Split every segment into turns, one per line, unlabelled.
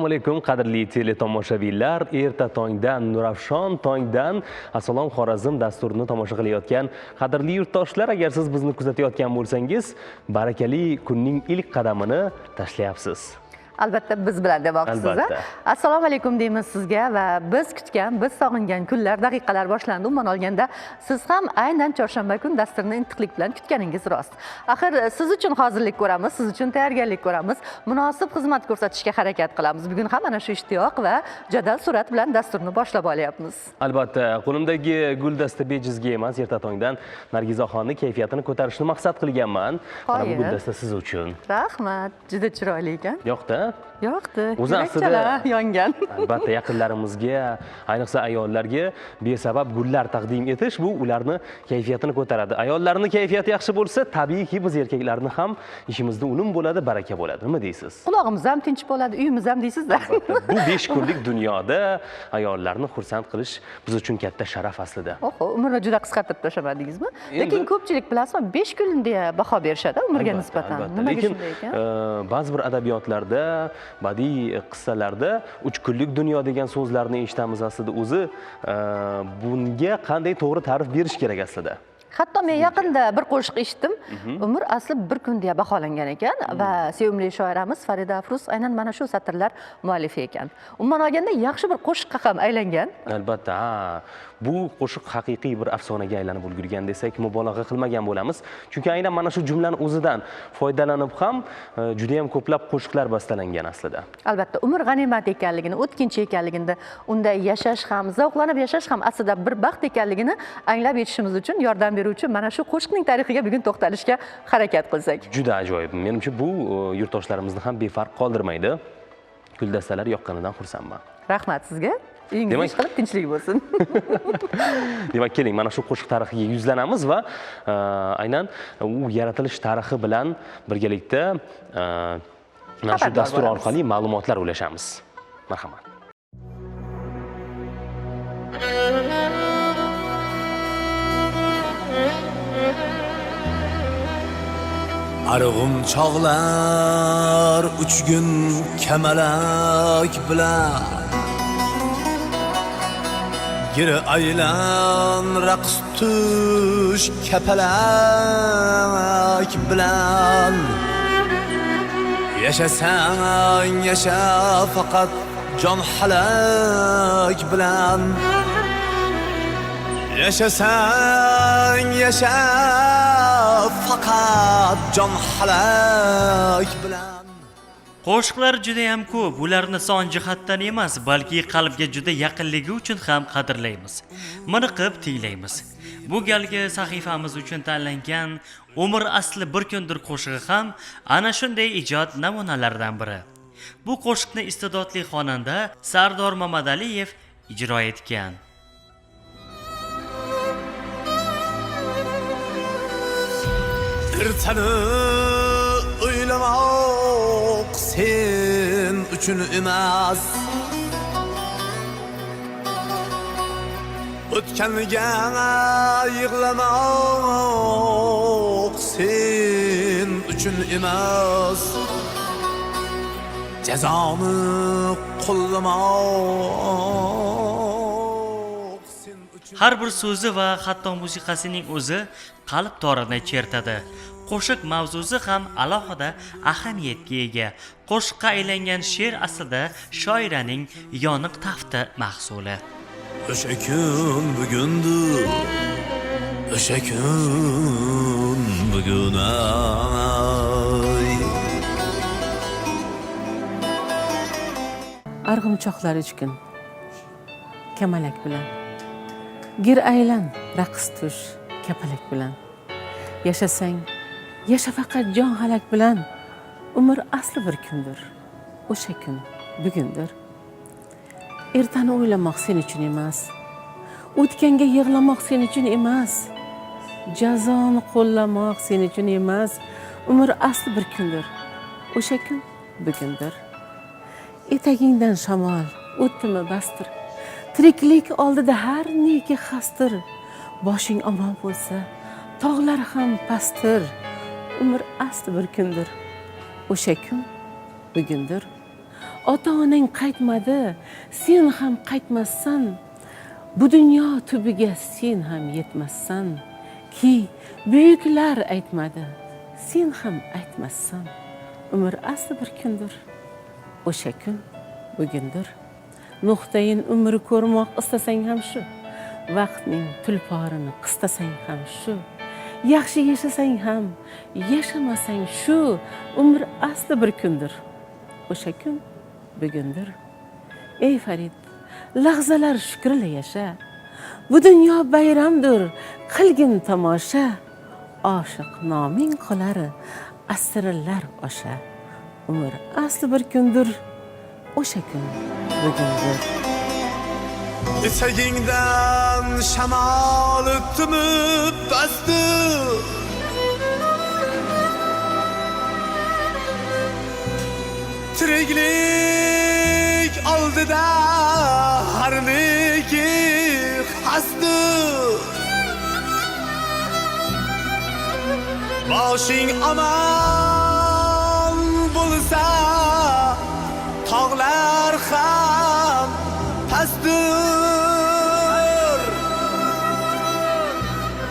Assalomu alaykum, qadrli teletomoshabinlar. Erta tongdan, nurafshon tongdan Assalom Xorazm dasturini tomosha qilayotgan qadrli yurtdoshlar, agar siz bizni kuzatayotgan bo'lsangiz, barakali kunning ilk qadamini tashlayapsiz.
Albatta, biz bilan demoqchisiz.
Albatta.
Assalomu alaykum deymiz sizga va biz kutgan, biz sog'ingan kunlar, daqiqalar boshlandi. Umuman olganda, siz ham aynan chorshanba kun dasturini intiqlik bilan kutganingiz rost. Axir siz uchun hozirlik ko'ramiz, siz uchun tayyorgarlik ko'ramiz, munosib xizmat ko'rsatishga harakat qilamiz. Bugun ham ana shu ishtiyoq va jadal surat bilan dasturni boshlab olyapmiz.
Albatta, qo'limdagi guldasta bejizga emas, erta tongdan Nargizaxonni kayfiyatini ko'tarishni maqsad qilganman. Mana bu
Qoyil.
guldasta siz uchun.
Rahmat, juda chiroyli ekan.
Yoqdi?
Yoqdi.
O'zi aslida-
Yurakchalar yongan.
Albatta, yaqinlarimizga, ayniqsa ayollarga besabab gullar taqdim etish bu ularni kayfiyatini ko'taradi. Ayollarning kayfiyati yaxshi bo'lsa, tabiiyki biz erkaklarni ham ishimizda unum bo'ladi, baraka bo'ladi. Nima deysiz?
Qulog'imiz ham tinch bo'ladi, uyimiz ham deysiz-da.
Bu 5 kunlik dunyoda ayollarni xursand qilish biz uchun katta sharaf aslida.
Oho, umrni juda qisqartirib tashlamadingizmi?
Endi-
Lekin ko'pchilik, bilasizmi, 5 kun deya baho berishadi umrga
Albatta,
nisbatan.
albatta.
Nimaga
Lekin
shunday ekan?
Ba'zi bir adabiyotlarda, badiiy qissalarda 3 kunlik dunyo degan so'zlarni eshitamiz aslida. O'zi bunga qanday to'g'ri ta'rif berish kerak aslida?
Hatto men yaqinda bir qo'shiq eshitdim. Umr asli bir kun deya baholangan ekan va sevimli shoiramiz Farida Afruz aynan mana shu satrlar muallifi ekan. Umuman olganda, yaxshi bir qo'shiqqa ham aylangan.
Albatta, ha, bu qo'shiq haqiqiy bir afsonaga aylanib ulgurgan desak, mubolag'a qilmagan bo'lamiz. Chunki aynan mana shu jumlani o'zidan foydalanib ham juda ham ko'plab qo'shiqlar bastalangan aslida.
Albatta, umr g'animat ekanligini, o'tkinchi ekanligini, unda yashash ham, zavqlanib yashash ham aslida bir baxt ekanligini anglab yetishimiz uchun yordam beruvchi mana shu qo'shiqning tarixiga bugun to'xtalishga harakat qilsak.
Juda ajoyib. Menimcha, bu yurtdoshlarimizni ham befarq qoldirmaydi. Guldastalar yoqqanidan xursandman.
Rahmat sizga. Uyingiz ish qilib tinchlik bo'lsin.
Demak, keling, mana shu qo'shiq tarixiga yuzlanamiz va aynan u yaratilish tarixi bilan birgalikda mana shu
Xabardor
dastur
bo'lamiz.
orqali ma'lumotlar ulashamiz. Marhamat.
Arg'umchoqlar uchgun kamalak bilan, gir aylan, raqs tush kapalak bilan. Yashasang yasha, faqat jon halak bilan. Yashasang yasha, faqat jon halak bilan.
Qo'shiqlar juda ham ko'p. Ularni son jihatdan emas, balki qalbga juda yaqinligi uchun ham qadrlaymiz. Miriqib tinglaymiz. Bu galgi sahifamiz uchun tanlangan Umr asli bir kundir qo'shig'i ham ana shunday ijod namunalaridan biri. Bu qo'shiqni iste'dodli xonanda Sardor Mamadaliyev ijro etgan.
Ertani o'ylamoq sen uchun emas, o'tganiga yig'lamoq sen uchun emas, jazoni qo'llamoq sen uchun.
Har bir so'zi va hatto musiqasining o'zi qalb torini chertadi. Qo'shiq mavzusi ham alohida ahamiyatga ega. Qo'shiqqa aylangan she'r aslida shoiraning yoniq tafti mahsuli.
O'sha kun bugundir, o'sha kun bugun ay.
Arg'imchoqlar uchgun kamalak bilan, gir aylan, raqs tush kapalak bilan. Yashasang yasha, faqat jon halak bilan. Umr asli bir kundir, o'sha kun bugundir. Ertani o'ylamoq sen uchun emas, o'tganga yig'lamoq sen uchun emas, jazoni qo'llamoq sen uchun emas. Umr asli bir kundir, o'sha kun bugundir. Etagingdan shamol o'tdimi, bastir. Tiriklik oldida har neki xastir. Boshing omon bo'lsa, tog'lar ham pastdir. Umr asli bir kundir, o'sha kun bugundir. Ota onang qaytmadi, sen ham qaytmassan. Bu dunyo tubiga sen ham yetmassan. Ki buyuklar aytmadi, sen ham aytmassan. Umr asli bir kundir, o'sha kun bugundir. Nuqtayin umri ko'rmoq istasang ham shu, vaqtning tulporini qistasang ham shu, yaxshi yashasang ham yashamasang shu, umr asli bir kundir, o'sha kun bugundir. Ey Farid, lahzalar shukrla yasha, bu dunyo bayramdir, qilgin tomosha. Oshiq noming qolar asrlar osha, umr asli bir kundir, o'sha kun bugundir.
Etagingdan shamol o'tdimi basti, tiriklik oldida harniki xasdir. Boshing omon bo'lsa tog'lar ham pastdir.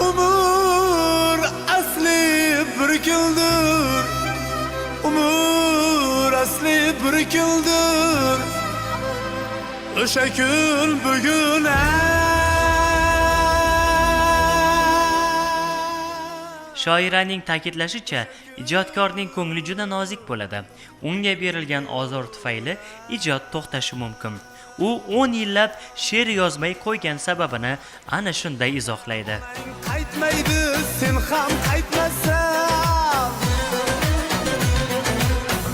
Umr asli bir kundir, umr asli bir kundir. O'sha kun bugun.
Shoiraning ta'kidlashicha, ijodkorning ko'ngli juda nozik bo'ladi. Unga berilgan ozor tufayli ijod to'xtashi mumkin. U 10 yillab she'r yozmay qo'ygan sababini ana shunday izohlaydi.
Qaytmaydi, sen ham qaytmasan.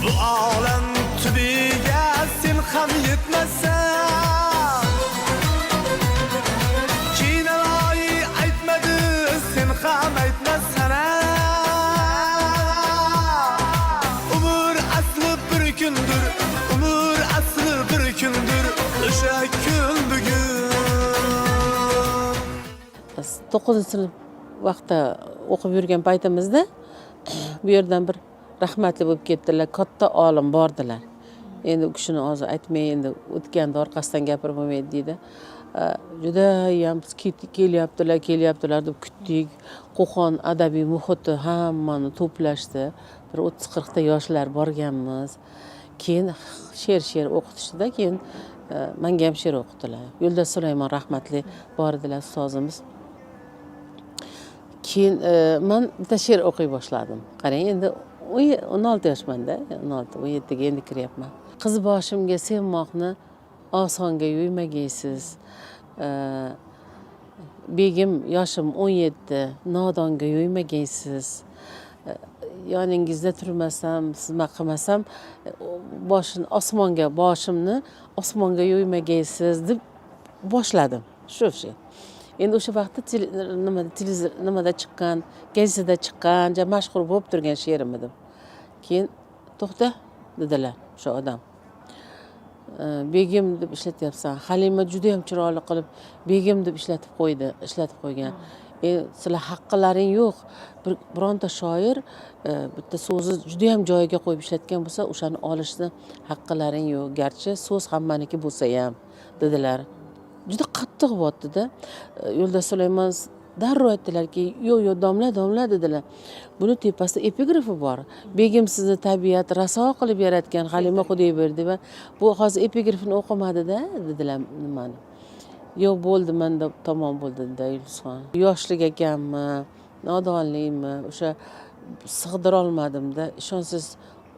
Bu olam tubiga sen ham yetmasan. Kinaloyi aytmadi, sen ham aytmasan. Umr asli bir kundir, umr asli bir kundir, o'sha kun bugun.
9-sinf vaqtda o'qib yurgan paytimizda bu yerdan bir rahmatli bo'lib ketdilar, katta olim bordilar. Endi u kishini hozir aytmay, endi o'tganda orqasidan gapirib bo'lmaydi deydi. Judayam kelyaptilar, kelyaptilar deb kutdik. Qo'qon adabiy muhiti hammani to'plashdi. Bir 30-40 ta yoshlar borganmiz. Keyin she'r o'qitishdida, keyin menga ham she'r o'qitdilar. Yo'ldosh Sulaymon rahmatli bor edilar ustozimiz. Keyin men bitta she'r o'qiy boshladim. Qarang, endi 16 yoshmanda, 16, 17 ga endi kiryapman. Qiz boshimga sevmoqni osonga yuymagaysiz. Begim yoshim 17, nodonga yuymagaysiz. Yoningizda turmasam, xizmat qilmasam, boshini osmonga, boshimni osmonga yo'ymagaysiz deb boshladim. Shu she'r. Endi o'sha vaqtda televizor nimada chiqqan, gazetada chiqqan, ja mashhur bo'lib turgan she'rim edi. Keyin to'xta dedilar o'sha odam. Begim deb ishlatyapsan. Halima juda ham chiroyli qilib begim deb ishlatib qo'ydi, ishlatib qo'ygan. Sizlar haqqilaring yo'q. Bironta shoir bitta so'zni juda ham joyiga qo'yib ishlatgan bo'lsa, o'shani olishni haqqilaring yo'q. Garchi so'z hammaniki bo'lsa ham dedilar. Juda qattiq bo'pti-da. Yo'ldosh Sulaymon darrov aytdilarki, yo'q, yo'q, domla, domla dedilar. Buni tepasida epigrafi bor. Begim sizni tabiat raso qilib yaratgan Halima Xudoyberdiyeva. Bu hozir epigrafini o'qimadida dedilar nimani. Yo'q, bo'ldi, menda tamom bo'ldi dedi Yulduzxon. Yoshlik ekanmi, nodonlikmi, o'sha sig'dira olmadimda. Ishonsiz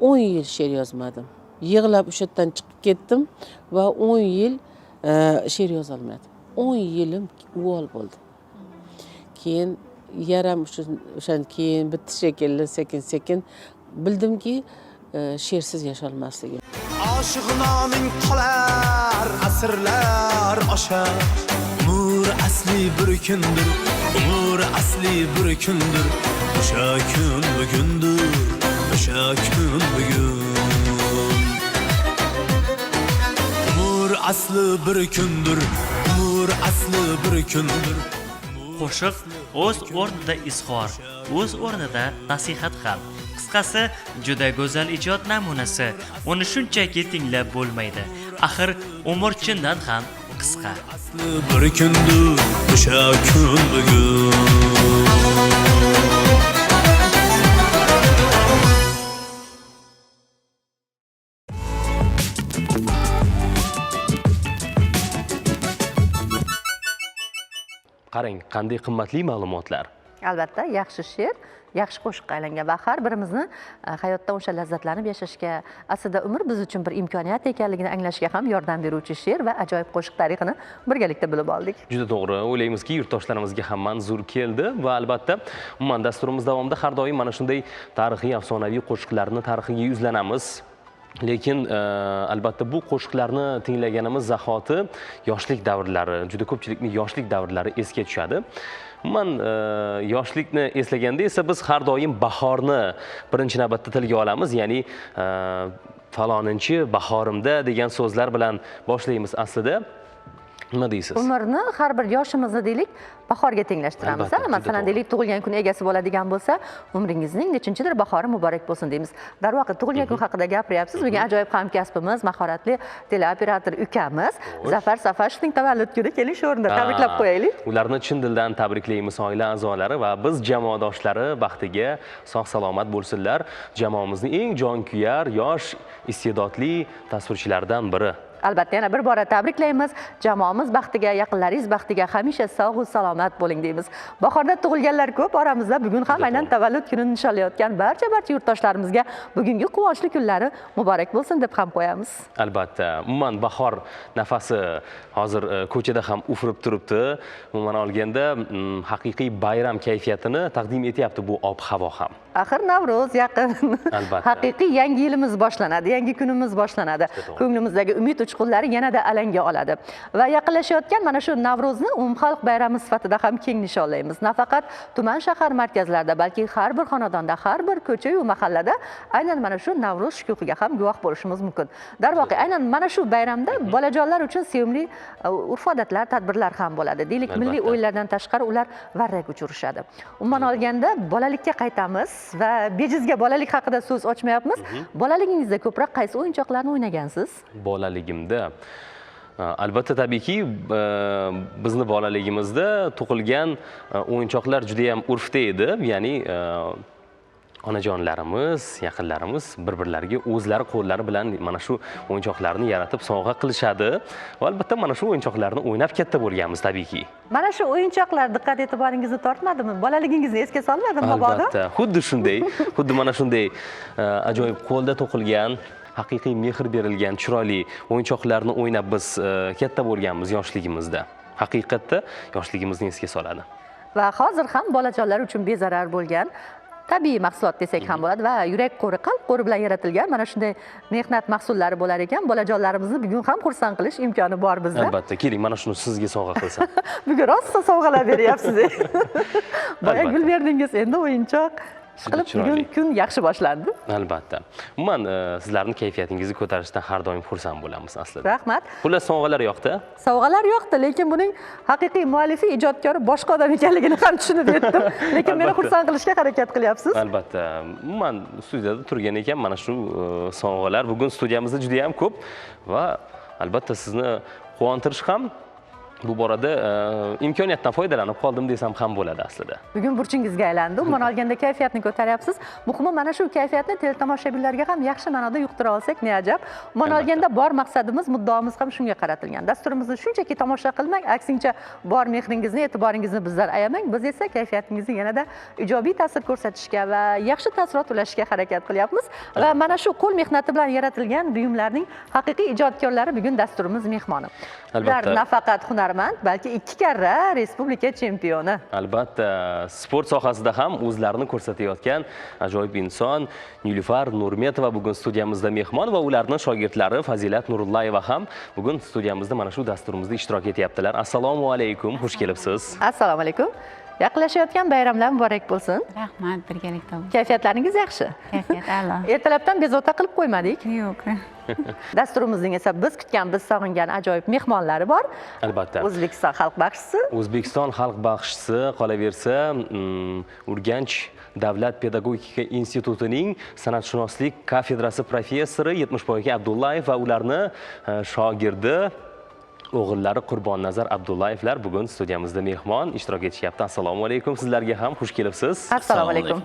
10 yil she'r yozmadim. Yig'lab o'sha yerdan chiqib ketdim va 10 yil she'r yozolmadim. 10 yilim uvol bo'ldi. Keyin yaram o'shan keyin bitti shekilli sekin-sekin bildimki, she'rsiz yasholmasligim.
Oshiq noming qolar asrlar osha. Umr asli bir kundir, umr asli bir kundir. O'sha kun bugundir, o'sha kun bugun. Umr asli bir kundir, umr asli bir kundir.
Qo'shiq o'z o'rnida izhor, o'z o'rnida nasihat ham. Qisqasi, juda go'zal ijod namunasi. Uni shunchaki tinglab bo'lmaydi. Axir umr chindan ham qisqa.
Asli bir kundir, o'sha kun bugun.
Qarang, qanday qimmatli ma'lumotlar.
Albatta, yaxshi she'r yaxshi qo'shiqqa aylangan va har birimizni hayotda o'sha lazzatlanib yashashga, aslida umr biz uchun bir imkoniyat ekanligini anglashga ham yordam beruvchi she'r va ajoyib qo'shiq tarixini birgalikda bilib oldik.
Juda to'g'ri. O'ylaymizki, yurtdoshlarimizga ham manzur keldi va albatta umuman dasturimiz davomida har doim mana shunday tarixiy, afsonaviy qo'shiqlarni tarixiga yuzlanamiz. Lekin albatta bu qo'shiqlarni tinglaganimiz zahoti yoshlik davrlari, juda ko'pchilikning yoshlik davrlari esga tushadi. Umuman yoshlikni eslaganda esa biz har doim bahorni birinchi navbatda tilga olamiz, ya'ni faloninchi bahorimda degan so'zlar bilan boshlaymiz aslida. Nima deysiz?
Umrni har bir yoshimizni deylik bahorga tenglashtiramiz. Masalan, deylik tug'ilgan kun egasi bo'ladigan bo'lsa, umringizning nechinchidir bahori muborak bo'lsin deymiz. Darvoqe tug'ilgan kun haqida gapiryapsiz. Bugun ajoyib hamkasbimiz, mahoratli teleoperator ukamiz Zafar Safashovning tavallud kuni. Keling shu o'rinda tabriklab qo'yaylik.
Ularni chin dildan tabriklaymiz, oila a'zolari va biz jamoadoshlari baxtiga sog' salomat bo'lsinlar. Jamoamizning eng jonkuyar, yosh, iste'dodli tasvirchilardan biri.
Albatta, yana bir bora tabriklaymiz. Jamoamiz baxtiga, yaqinlaringiz baxtiga hamisha sog' va salomat bo'ling deymiz. Bahorda tug'ilganlar ko'p oramizda. Bugun ham aynan tavallud kunini nishonlayotgan barcha yurtdoshlarimizga bugungi quvonchli kunlari muborak bo'lsin deb ham qo'yamiz.
Albatta, umuman bahor nafasi hozir ko'chada ham ufurib turibdi. Umuman olganda haqiqiy bayram kayfiyatini taqdim etyapti bu ob-havo ham.
Axir Navro'z yaqin. Haqiqiy yangi yilimiz boshlanadi, yangi kunimiz boshlanadi. Ko'nglimizdagi umid uchqunlari yanada alanga oladi. Va yaqinlashayotgan mana shu Navro'zni umumxalq bayrami sifatida ham keng nishonlaymiz. Nafaqat tuman shahar markazlarida, balki har bir xonadonda, har bir ko'cha-yu mahallada aynan mana shu Navro'z shukuhiga ham guvoh bo'lishimiz mumkin. Darvoqe, aynan mana shu bayramda bolajonlar uchun sevimli urf-odatlar, tadbirlar ham bo'ladi. Deylik, milliy o'yinlardan tashqari ular varrak uchirishadi. Umuman olganda bolalikka qaytamiz va bejizga bolalik haqida so'z ochmayapmiz. Bolaligingizda ko'proq qaysi o'yinchoqlarni o'ynagansiz?
Bolaligimda albatta, tabiiyki, bizni bolaligimizda tug'ilgan o'yinchoqlar juda ham urfda edi. Ya'ni onajonlarimiz, yaqinlarimiz bir-birlariga o'zlari qo'llari bilan mana shu o'yinchoqlarni yaratib sovg'a qilishadi. Va albatta mana shu o'yinchoqlarni o'ynab katta bo'lganmiz tabiiyki.
Mana shu o'yinchoqlar diqqat e'tiboringizni tortmadimi? Bolaligingizni esga solmadimi mabodo?
Albatta, xuddi shunday, xuddi mana shunday ajoyib qo'lda to'qilgan, haqiqiy mehr berilgan chiroyli o'yinchoqlarni o'ynab biz katta bo'lganmiz yoshligimizda. Haqiqatda yoshligimizni esga soladi.
Va hozir ham bolajonlar uchun bezarar bo'lgan tabiiy mahsulot desak ham bo'ladi va yurak qo'ri, qalb qo'ri bilan yaratilgan mana shunday mehnat mahsullari bo'lar ekan, bolajonlarimizni bugun ham xursand qilish imkoni bor bizda.
Albatta, keling mana shuni sizga sovg'a qilsam.
Bugun rosa sovg'alar beryapsiz. Boya gul berdingiz, endi o'yinchoq. Ishqilib bugun kun yaxshi boshlandi.
Albatta. Umuman sizlarning kayfiyatingizni ko'tarishdan har doim xursand bo'lamiz aslida.
Rahmat.
Xullas, sovg'alar yoqdi.
Sovg'alar yoqdi, lekin buning haqiqiy muallifi, ijodkori boshqa odam ekanligini ham tushunib yetdim. Lekin meni xursand qilishga harakat qilyapsiz.
Albatta. Umuman studiyada turgan ekan mana shu sovg'alar bugun studiyamizda juda ham ko'p va albatta sizni quvontirish ham bu borada imkoniyatdan foydalanib qoldim desam ham bo'ladi aslida.
Bugun burchingizga aylandi. Umuman olganda kayfiyatni ko'taryapsiz. Muhimi mana shu kayfiyatni teletomoshabinlarga ham yaxshi ma'noda yuqtira olsak ne ajab. Umuman olganda bor maqsadimiz, muddaomiz ham shunga qaratilgan. Dasturimizni shunchaki tomosha qilmang, aksincha bor mehringizni, e'tiboringizni bizdan ayamang. Biz esa kayfiyatingizni yanada ijobiy ta'sir ko'rsatishga va yaxshi taassurot ulashishga harakat qilyapmiz. Va mana shu qo'l mehnati bilan yaratilgan buyumlarning haqiqiy ijodkorlari bugun dasturimiz mehmoni. Ular nafaqat hunarmand, balki 2 karra respublika chempioni.
Albatta, sport sohasida ham o'zlarini ko'rsatayotgan ajoyib inson Nilufar Nurmetova bugun studiyamizda mehmon va ularning shogirdlari Fazilat Nurullayeva ham bugun studiyamizda mana shu dasturimizda ishtirok etyaptilar. Assalomu alaykum, xush kelibsiz.
Assalomu alaykum. Yaqinlashayotgan bayramlar muborak bo'lsin.
Rahmat, birgalikda bo'lsin.
Kayfiyatlaringiz yaxshi?
Kayfiyat a'lo.
Ertalabdan bezovta qilib qo'ymadik.
Yo'q.
Dasturimizning esa biz kutgan, biz sog'ingan ajoyib mehmonlari bor.
Albatta.
O'zbekiston xalq baxshisi.
O'zbekiston xalq baxshisi, qolaversa, Urganch Davlat pedagogika institutining san'atshunoslik kafedrasi professori Yetmishboy aka Abdullayev va ularni shogirdi o'g'illari Qurbonnazar Abdullayevlar bugun studiyamizda mehmon ishtirok etishyapti. Assalomu alaykum, sizlarga ham xush kelibsiz.
Assalomu alaykum.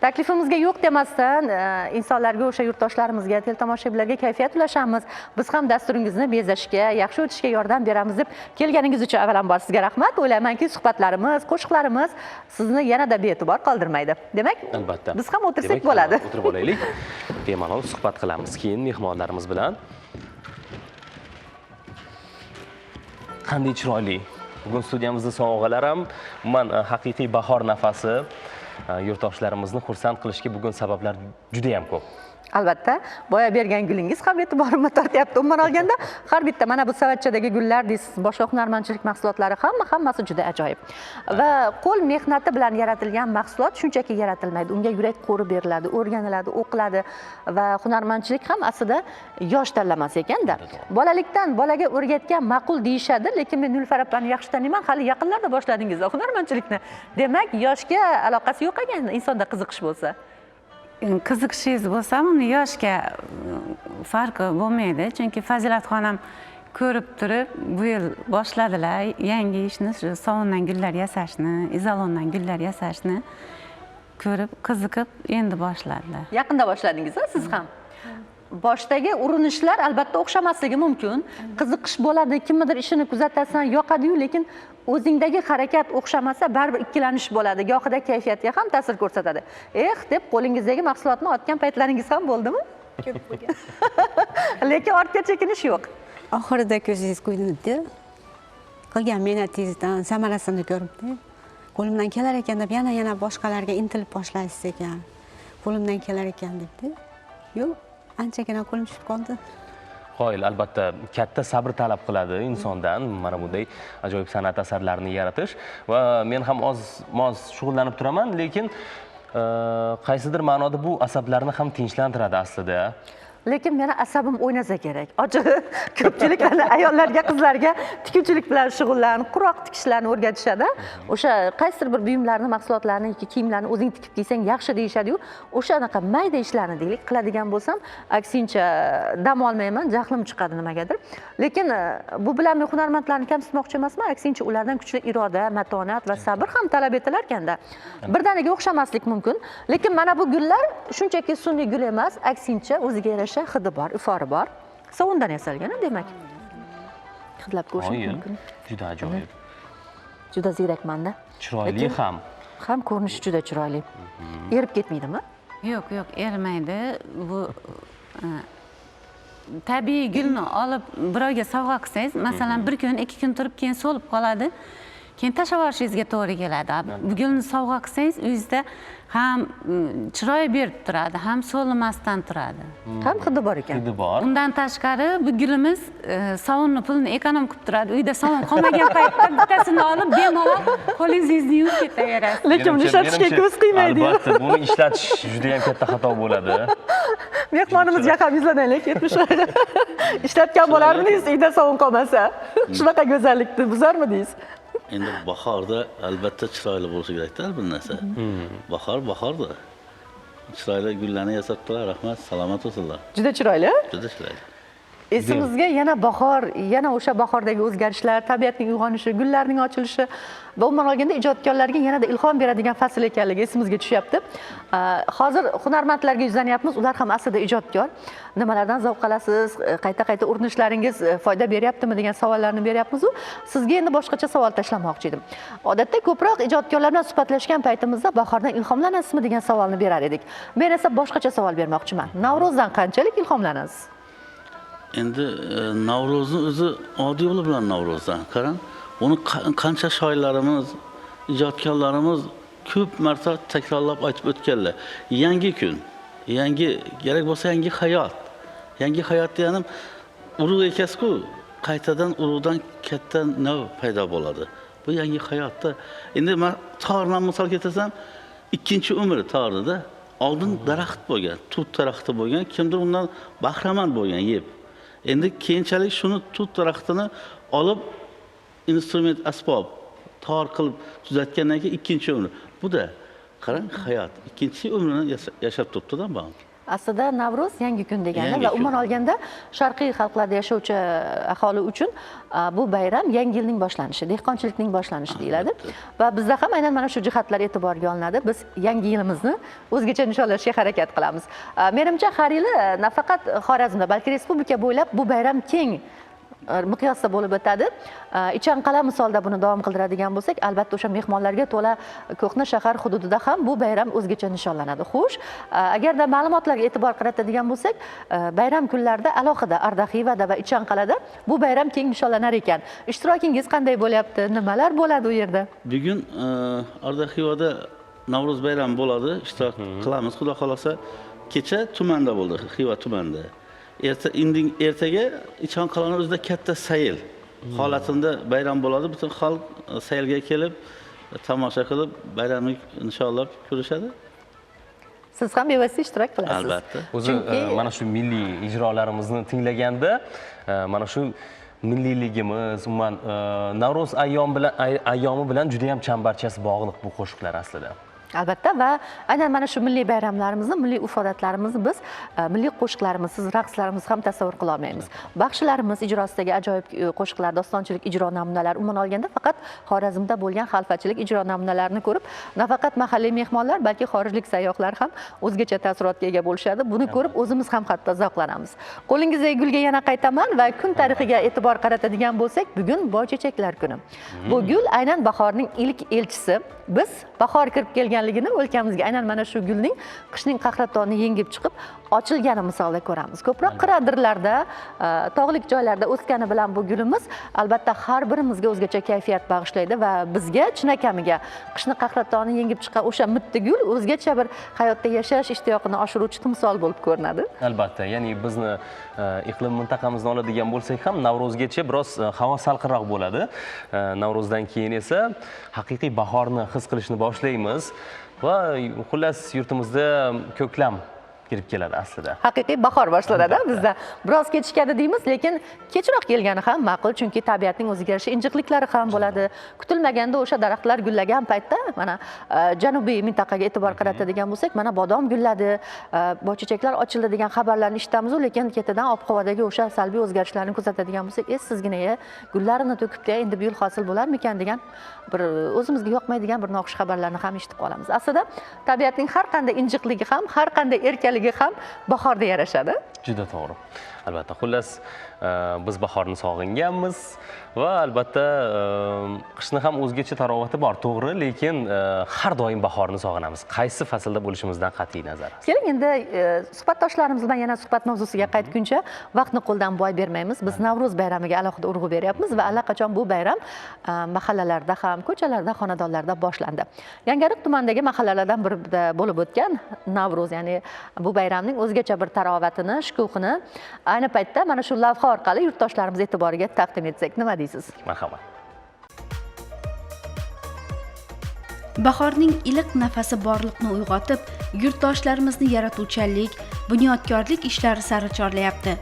Taklifimizga yo'q demasdan insonlarga, o'sha yurtdoshlarimizga, teletomoshabinlarga kayfiyat ulashamiz. Biz ham dasturingizni bezashga, yaxshi o'tishga yordam beramiz deb kelganingiz uchun avvalambor sizga rahmat. O'ylaymanki, suhbatlarimiz, qo'shiqlarimiz sizni yanada bee'tibor qoldirmaydi. Demak,
albatta.
Biz ham o'tirsak bo'ladi.
O'tirib olaylik. Bemalol suhbat qilamiz keyin mehmonlarimiz bilan. Qanday chiroyli. Bugun studiyamizda sovg'alar ham, umuman haqiqiy bahor nafasi, yurtdoshlarimizni xursand qilishga bugun sabablar juda ham ko'p.
Albatta, boya bergan gulingiz ham e'tiborimni tortyapti. Umuman olganda, har bitta mana bu savatchadagi gullar deysiz, boshqa hunarmandchilik mahsulotlari hammasi juda ajoyib. Va qo'l mehnati bilan yaratilgan mahsulot shunchaki yaratilmaydi. Unga yurak qo'ri beriladi, o'rganiladi, o'qiladi va hunarmandchilik ham aslida yosh tanlamas ekanda. Bolalikdan bolaga o'rgatgan ma'qul deyishadi, lekin men Nilufar opani yaxshi taniyman, hali yaqinlarda boshladingiz hunarmandchilikni. Demak, yoshga aloqasi yo'q ekan insonda qiziqish bo'lsa.
Qiziqishingiz bo'lsa, uni yoshga farqi bo'lmaydi, chunki Fazilatxon ko'rib turib bu yil boshladilar yangi ishni, shu sovundan gullar yasashni, izolondan gullar yasashni ko'rib, qiziqib endi boshladilar.
Yaqinda boshladingiz, ha, siz ham? Boshdagi urinishlar albatta o'xshamasligi mumkin. Qiziqish bo'ladi, kimnidir ishini kuzatasan, yoqadi-yu, lekin o'zingdagi harakat o'xshamasa baribir ikkilanish bo'ladi. Gohida kayfiyatga ham ta'sir ko'rsatadi. Eh deb qo'lingizdagi mahsulotni otgan paytlaringiz ham bo'ldimi?
Ko'p bo'lgan.
Lekin ortga chekinish yo'q.
Oxirida ko'zingiz kuyinibdi. Qilgan mehnatingizdan samarasini ko'ribdi. Qo'limdan kelar ekan deb yana boshqalarga intilib boshlaysiz ekan. Qo'limdan kelar ekan debdi. Yo'q, anchagina qo'lim tushib qoldi.
Qoyil, albatta katta sabr talab qiladi insondan mana bunday ajoyib san'at asarlarini yaratish va men ham oz-moz shug'ullanib turaman, lekin qaysidir ma'noda bu asablarni ham tinchlantiradi aslida.
Lekin meni asabim o'ynasa kerak. Ochig'i ko'pchilik ayollarga, qizlarga tikuvchilik bilan shug'ullan, quroq tikishlarni o'rgatishadi. O'sha qaysidir bir buyumlarni, mahsulotlarni yoki kiyimlarni o'zing tikib kiysang yaxshi deyishadi-yu, o'sha anaqa mayda ishlarni deylik qiladigan bo'lsam, aksincha dam olmayman, jahlim chiqadi nimagadir. Lekin bu bilan men hunarmandlarni kamsitmoqchi emasman, aksincha ulardan kuchli iroda, matonat va sabr ham talab etilar ekanda. Birdaniga o'xshamaslik mumkin, lekin mana bu gullar shunchaki sun'iy gul emas, aksincha o'ziga yarasha hidi bor, ifori bor. Sovundan yasalgan, demak. Hidlab ko'rish mumkin.
Juda ajoyib.
Juda ziyrakmanda.
Chiroyli ham.
Ham ko'rinishi juda chiroyli. Erib ketmaydimi?
Yo'q, yo'q, erimaydi. Bu tabiiy gulni olib birovga sovg'a qilsangiz, masalan, bir kun, 2 kun turib keyin so'lib qoladi. Keyin tashlab yuborishingizga to'g'ri keladi. Bu gulni sovg'a qilsangiz, uyingizda ham chiroy berib turadi, ham so'limasdan turadi.
Ham hidi bor ekan.
Hidi bor.
Undan tashqari bu gulimiz sovunni pulini ekonom qilib turadi. Uyda sovun qolmagan paytda bittasini olib bemalol qo'lingizni yuvib ketaverasiz.
Lekin buni ishlatishga ko'z qiymaydi.
Albatta, buni ishlatish juda ham katta xato bo'ladi.
Mehmonimizga ham yuzlanaylik, 70 ishlatgan bo'larmidingiz uyda sovun qolmasa? Shunaqa go'zallikni buzarmidingiz?
Endi bahorda albatta chiroyli bo'lishi kerakda bir narsa. Bahor bahorda. Chiroyli gullarni yasabdilar, rahmat, salomat bo'lsinlar.
Juda chiroyli, a?
Juda chiroyli.
Esimizga yana bahor, yana o'sha bahordagi o'zgarishlar, tabiatning uyg'onishi, gullarning ochilishi va umuman olganda ijodkorlarga yanada ilhom beradigan fasl ekanligi esimizga tushyapti. Hozir hunarmandlarga yuzlanyapmiz, ular ham aslida ijodkor. Nimalardan zavq olasiz, qayta-qayta urinishlaringiz foyda beryaptimi degan savollarni beryapmiz-u. Sizga endi boshqacha savol tashlamoqchi edim. Odatda ko'proq ijodkorlar bilan suhbatlashgan paytimizda bahordan ilhomlanasizmi degan savolni berar edik. Men esa boshqacha savol bermoqchiman. Navro'zdan qanchalik ilhomlanasiz?
Endi Navro'zni o'zi oddiy yo'li bilan Navro'zdan. Qarang, uni qancha shoirlarimiz, ijodkorlarimiz ko'p marta takrorlab aytib o'tganlar. Yangi kun, yangi, kerak bo'lsa yangi hayot. Yangi hayot deganim urug' ekasku, qaytadan urug'dan katta nav paydo bo'ladi. Bu yangi hayotda. Endi man tordan misol keltirsam, ikkinchi umri torida. Oldin daraxt bo'lgan, tut daraxti bo'lgan, kimdir undan bahramand bo'lgan yeb. Endi keyinchalik shuni tut daraxtini olib instrument, asbob, tor qilib tuzatgandan keyin ikkinchi umri. Bu da qarang, hayot ikkinchi umrini yashab turibdi-da bu.
Aslida Navro'z yangi kun degani va umuman olganda sharqiy xalqlarda yashovchi aholi uchun bu bayram yangi yilning boshlanishi, dehqonchilikning boshlanishi deyiladi. Va bizda ham aynan mana shu jihatlar e'tiborga olinadi. Biz yangi yilimizni o'zgacha nishonlashga harakat qilamiz. Menimcha har yili nafaqat Xorazmda, balki respublika bo'ylab bu bayram keng miqyosda bo'lib o'tadi. Ichanqal'a misolida buni davom qildiradigan bo'lsak, albatta o'sha mehmonlarga to'la ko'hna shahar hududida ham bu bayram o'zgacha nishonlanadi. Xo'sh, agarda ma'lumotlarga e'tibor qaratadigan bo'lsak, bayram kunlarida alohida Ardaxivada va Ichanqal'ada bu bayram keng nishonlanar ekan. Ishtirokingiz qanday bo'lyapti? Nimalar bo'ladi u yerda?
Bugun Ardaxivada Navro'z bayrami bo'ladi, ishtirok qilamiz, xudo xolasa. Kecha tumanda bo'ldi, Xiva tumanida. Ertaga Ichanqal'ani o'zida katta sayl holatida bayram bo'ladi. Butun xalq saylga kelib, tomosha qilib, bayramni nishonlab ko'rishadi.
Siz ham bevosita ishtirok qilasiz.
Albatta.
O'zi mana shu milliy ijrolarimizni tinglaganda mana shu milliyligimiz, umuman Navro'z ayyomi bilan juda ham chambarchas bog'liq bu qo'shiqlar aslida.
Albatta va aynan mana shu milliy bayramlarimizni, milliy urf-odatlarimizni biz milliy qo'shiqlarimizsiz, raqslarimiz ham tasavvur qila olmaymiz. Baxshilarimiz ijrosidagi ajoyib qo'shiqlar, dostonchilik ijro namunalari, umuman olganda faqat Xorazmda bo'lgan xalfachilik ijro namunalarini ko'rib, nafaqat mahalliy mehmonlar, balki xorijlik sayyohlar ham o'zgacha taassurotga ega bo'lishadi. Buni ko'rib o'zimiz ham hatto zavqlanamiz. Qo'lingizdagi gulga yana qaytaman va kun tarixiga e'tibor qaratadigan bo'lsak, bugun boychechaklar kuni. Bu gul aynan bahorning ilk elchisi. Biz bahor kirib kelganligini o'lkamizga aynan mana shu gulning qishning qahratonini yengib chiqib ochilgani misolida ko'ramiz. Ko'proq qiradirlarda, tog'lik joylarda o'sgani bilan bu gulimiz albatta har birimizga o'zgacha kayfiyat bag'ishlaydi va bizga chinakamiga qishni qahratonini yengib chiqqan o'sha mitti gul o'zgacha bir hayotda yashash ishtiyoqini oshiruvchi timsol bo'lib ko'rinadi.
Albatta, ya'ni bizni iqlim mintaqamizni oladigan bo'lsak ham Navro'zgacha biroz havo salqinroq bo'ladi. Navro'zdan keyin esa haqiqiy bahorni his qilishni boshlaymiz va xullas yurtimizda ko'klam kirib keladi aslida.
Haqiqiy bahor boshlanadi bizda. Biroz kechikadi deymiz, lekin kechroq kelgani ham ma'qul, chunki tabiatning o'ziga yarasha injiqliklari ham bo'ladi. Kutilmaganda o'sha daraxtlar gullagan paytda mana janubiy mintaqaga e'tibor qaratadigan bo'lsak, mana bodom gulladi, boychechaklar ochildi degan xabarlarni eshitamiz, lekin ketidan ob-havodagi o'sha salbiy o'zgarishlarni kuzatadigan bo'lsak, essizgina gullarini to'kibdi, endi bu yil hosil bo'larmikan degan bir o'zimizga yoqmaydigan bir noxush xabarlarni ham eshitib qolamiz. Aslida tabiatning har qanday injiqligi ham, har qanday erkaligi ham bahorda yarashadi.
Juda to'g'ri. Albatta, xullas biz bahorni sog'inganmiz va albatta qishni ham o'zgacha tarovati bor, to'g'ri, lekin har doim bahorni sog'inamiz. Qaysi faslda bo'lishimizdan qat'iy nazar.
Keling, endi suhbatdoshlarimiz bilan yana suhbat mavzusiga qaytguncha vaqtni qo'ldan boy bermaymiz. Biz Navro'z bayramiga alohida urg'u beryapmiz va allaqachon bu bayram mahallalarda ham, ko'chalarda, xonadonlarda boshlandi. Yangiariq tumanidagi mahallalardan birida bo'lib o'tgan Navro'z, ya'ni bu bayramning o'zgacha bir tarovatini, shukuhini ayni paytda mana shu lavha orqali yurtdoshlarimiz e'tiboriga taqdim etsak, nima deysiz?
Marhamat.
Bahorning iliq nafasi borliqni uyg'otib, yurtdoshlarimizni yaratuvchanlik, bunyodkorlik ishlari sari chorlayapti.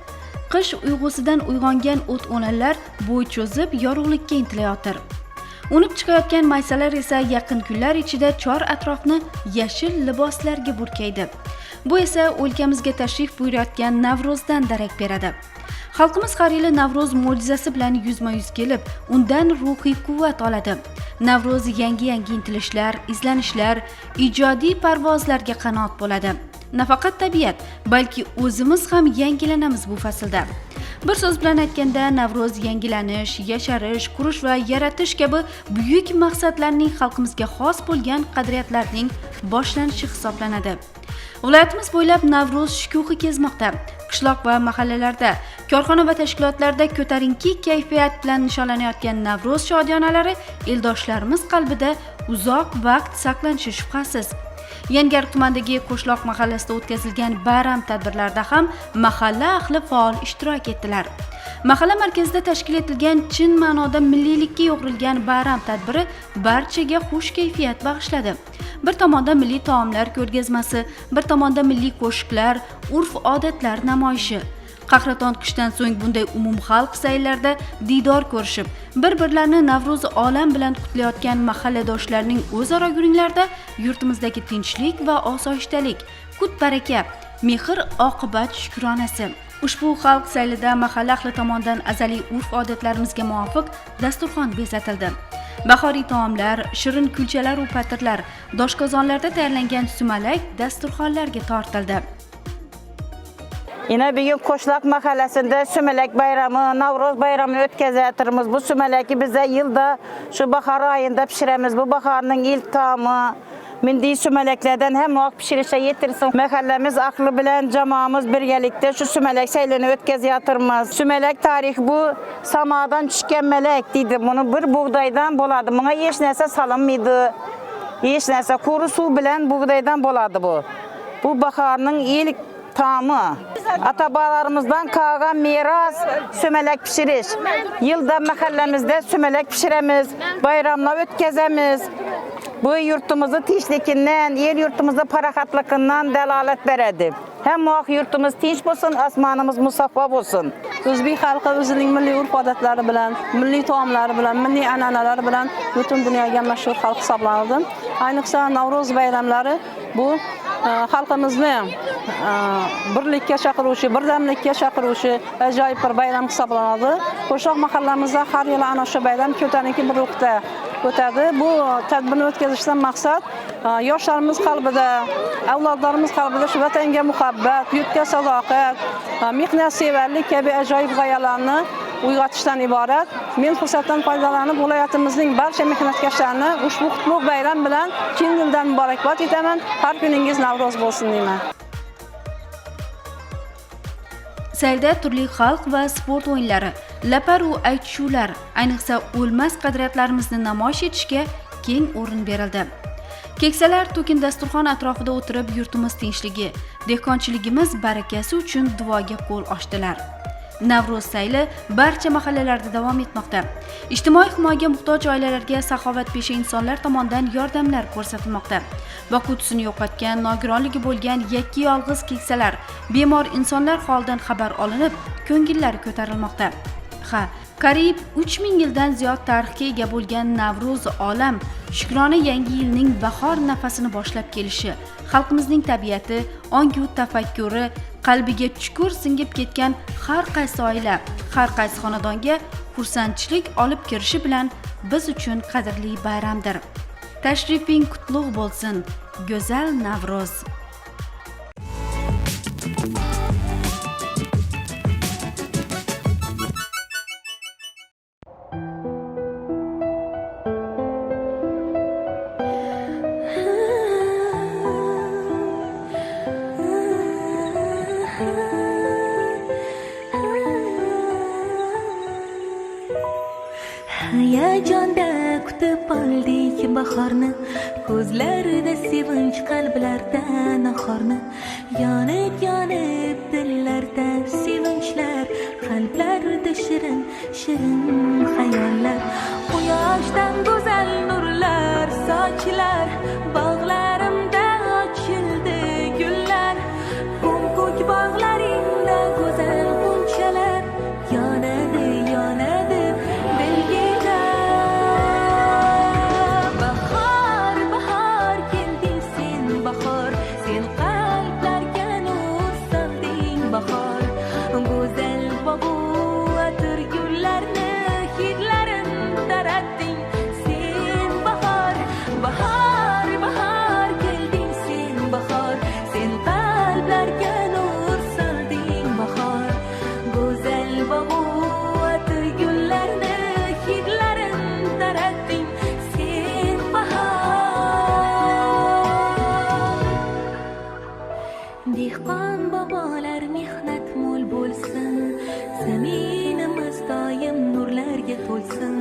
Qish uyg'usidan uyg'ongan o't-o'lanlar bo'y cho'zib, yorug'likka intilayotir. Unib chiqayotgan maysalar esa yaqin kunlar ichida chor atrofni yashil liboslarga burkaydi. Bu esa o'lkamizga tashrif buyurayotgan Navro'zdan darak beradi. Xalqimiz har yili Navro'z mo'jizasi bilan yuzma-yuz kelib, undan ruhiy quvvat oladi. Navro'z yangi-yangi intilishlar, izlanishlar, ijodiy parvozlarga qanot bo'ladi. Nafaqat tabiat, balki o'zimiz ham yangilanamiz bu faslda. Bir so'z bilan aytganda, Navro'z yangilanish, yasharish, qurish va yaratish kabi buyuk maqsadlarning xalqimizga xos bo'lgan qadriyatlarning boshlanishi hisoblanadi. Viloyatimiz bo'ylab Navro'z shukuhi kezmoqda. Qishloq va mahallalarda, korxona va tashkilotlarda ko'tarinki kayfiyat bilan nishonlanayotgan Navro'z shodiyonalari eldoshlarimiz qalbida uzoq vaqt saqlanishi shubhasiz. Yangiariq tumanidagi Qo'shloq mahallasida o'tkazilgan bayram tadbirlarida ham mahalla ahli faol ishtirok etdilar. Mahalla markazida tashkil etilgan chin ma'noda milliylikka yo'g'rilgan bayram tadbiri barchaga xush kayfiyat bag'ishladi. Bir tomonda milliy taomlar ko'rgazmasi, bir tomonda milliy qo'shiqlar, urf-odatlar namoyishi. Qahraton qishdan so'ng bunday umumxalq sayllarda diydor ko'rishib, bir-birlarini Navro'z olam bilan qutlayotgan mahalladoshlarning o'zaro gurunglarida yurtimizdagi tinchlik va osoyishtalik, kut baraka, mehr oqibat shukronasi. Ushbu xalq saylida mahalla ahli tomonidan azaliy urf-odatlarimizga muvofiq dasturxon bezatildi. Bahoriy taomlar, shirin kulchalar va patirlar, doshqozonlarda tayyorlangan sumalak dasturxonlarga tortildi.
Yine bir gün Koşlak Mahallesi'nde Sümelek Bayramı, Navroz Bayramı'nı ötkeziyatırımız. Bu sümeleki bize yılda şu bahar ayında pişiremiz. Bu baharının ilk taamı. Mindiği sümeleklerden hem muhak pişirişe yetirsin. Mahallemiz aklı bilen camamız birgelikte şu sümelek seylini ötkeziyatırımız. Sümelek tarih bu samadan düşken melek dedi. Bunu bir buğdaydan boladı. Buna hiç nese salınmıydı. Hiç nese kuru su bilen buğdaydan boladı bu. Bu baharının ilk taamı. Atabalarımızdan kalkan miras sümelek pişiriş. Yılda mahallemizde sümelek pişiremiz, bayramla ötkezemiz. Bu yurtumuzu tinçlikinden, yer yurtumuzu parahatlıkından delalet beredi. Hem muhak yurtumuz tinç olsun, asmanımız musaffa olsun.
O'zbek xalqi o'zining milliy urf-odatlari bilan, milliy taomlari bilan, milliy an'analari bilan butun dunyoga mashhur xalq hisoblanadi. Ayniqsa Navro'z bayramlari bu xalqimizni birlikka chaqiruvchi, birdamlikka chaqiruvchi ajoyib bir bayram hisoblanadi. Qo'shloq mahallamizda har yili ana shu bayram ko'tarinki bir ruhda o'tadi. Bu tadbirni o'tkazishdan maqsad yoshlarimiz qalbida, avlodlarimiz qalbida shu vatanga muhabbat, yurtga sadoqat, mehnatsevarlik kabi ajoyib g'oyalarni uyg'otishdan iborat. Men fursatdan foydalanib viloyatimizning barcha mehnatkashlarini ushbu qutlug' bayram bilan chin dildan muborakbod etaman. Har kuningiz Navro'z bo'lsin deyman.
Saylda turli xalq va sport o'yinlari, laparu aytishuvlar, ayniqsa o'lmas qadriyatlarimizni namoyish etishga keng o'rin berildi. Keksalar to'kin dasturxon atrofida o'tirib yurtimiz tinchligi, dehqonchiligimiz barakasi uchun duoga qo'l ochdilar. Navro'z sayli barcha mahallalarda davom etmoqda. Ijtimoiy himoyaga muhtoj oilalarga saxovatpesha insonlar tomonidan yordamlar ko'rsatilmoqda. Boquvchisini yo'qotgan, nogironligi bo'lgan yakka yolg'iz keksalar, bemor insonlar holidan xabar olinib, ko'ngillari ko'tarilmoqda. Ha, qariyb 3000 yildan ziyod tarixga ega bo'lgan Navro'z olam shukrona yangi yilning bahor nafasini boshlab kelishi, xalqimizning tabiati, ongu tafakkuri, qalbiga chuqur singib ketgan har qaysi oila, har qaysi xonadonga xursandchilik olib kirishi bilan biz uchun qadrli bayramdir. Tashrifing qutlug' bo'lsin, go'zal Navro'z.
Hayajonda kutib oldik bahorni, ko'zlarida sevinch, qalblarda nahorni, yonib yonib dillarda sevinchlar, qalblarda shirin shirin xayollar, quyoshdan go'zal nurlar sochilar, bog'larimda ochildi gullar, ko'm-ko'k bog'laringda go'zal g'unchalar, yonadi yonadi dilgina. Bahor bahor kelding sen bahor, sen qalblarga nur solding bahor, go'zal bog'u atir gullarni hidlarin taratding sen bahor. Bahor bahor kelding sen bahor, sen qalblarga nur solding bahor, go'zal bog'u atir gullarni hidlarin taratding sen bahor. Dehqon bobolar mehnat mo'l bo'lsin, zaminimiz doim nurlarga to'lsin,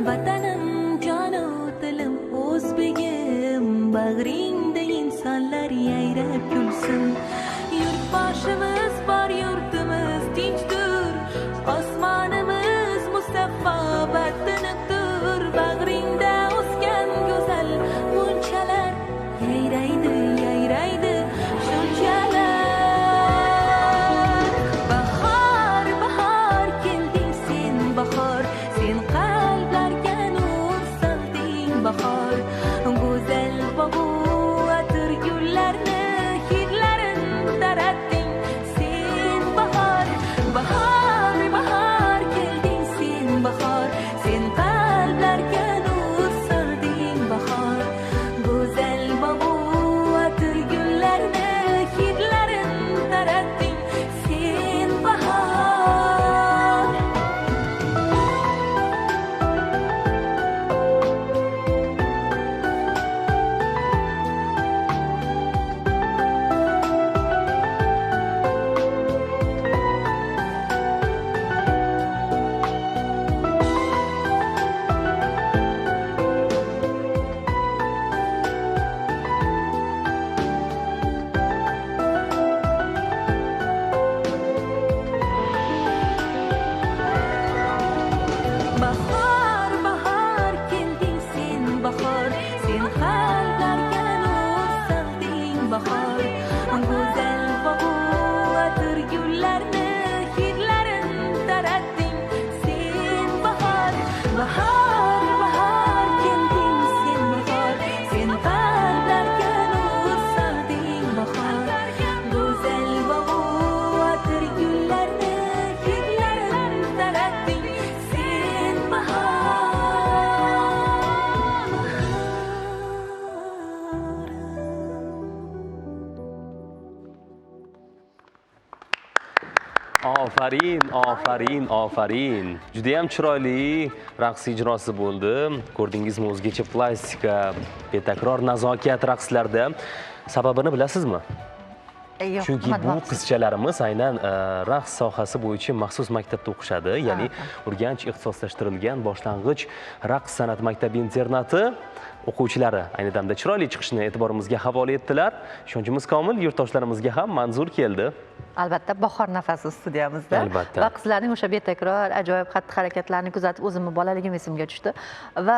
vatanim jonu tilim o'zbegim, bag'ringda insonlar yayrab kulsin, yurtboshimiz bor yurtimiz tinchdir, osmon Go'zal bog'u atir gullarni hidlarin taratding sen bahor. Bahor, bahor kelding sen bahor, sen qalblarga nur solding bahor. Go'zal bog'u atir gullarni hidlarin taratding sen bahor. Bahor, bahor kelding sen bahor, sen qalblarga nur solding bahor. Go'zal bog'u atir gullarni hidlarin taratding sen bahor. Bahor, bahor kelding sen bahor, sen qalblarga nur solding bahor. Go'zal bog'u atir gullarni hidlarin taratding sen bahor.
Ofarin, ofarin, ofarin. Juda ham chiroyli raqs ijrosi bo'ldi. Ko'rdingizmi, o'zgacha plastika, betakror nazokat raqslarda. Sababini bilasizmi?
Yo'q,
Chunki
nima
bu
demoqchisiz?
qizchalarimiz aynan raqs sohasi bo'yicha maxsus maktabda o'qishadi. Ya'ni Urganch ixtisoslashtirilgan boshlang'ich raqs san'at maktabi internati o'quvchilari ayni damda chiroyli chiqishni e'tiborimizga havola etdilar. Ishonchimiz komil, yurtdoshlarimizga ham manzur keldi.
Albatta, bahor nafasi studiyamizda.
Albatta.
Va qizlarning o'sha betakror ajoyib xatti-harakatlarini kuzatib o'zimni bolaligim esimga tushdi. Va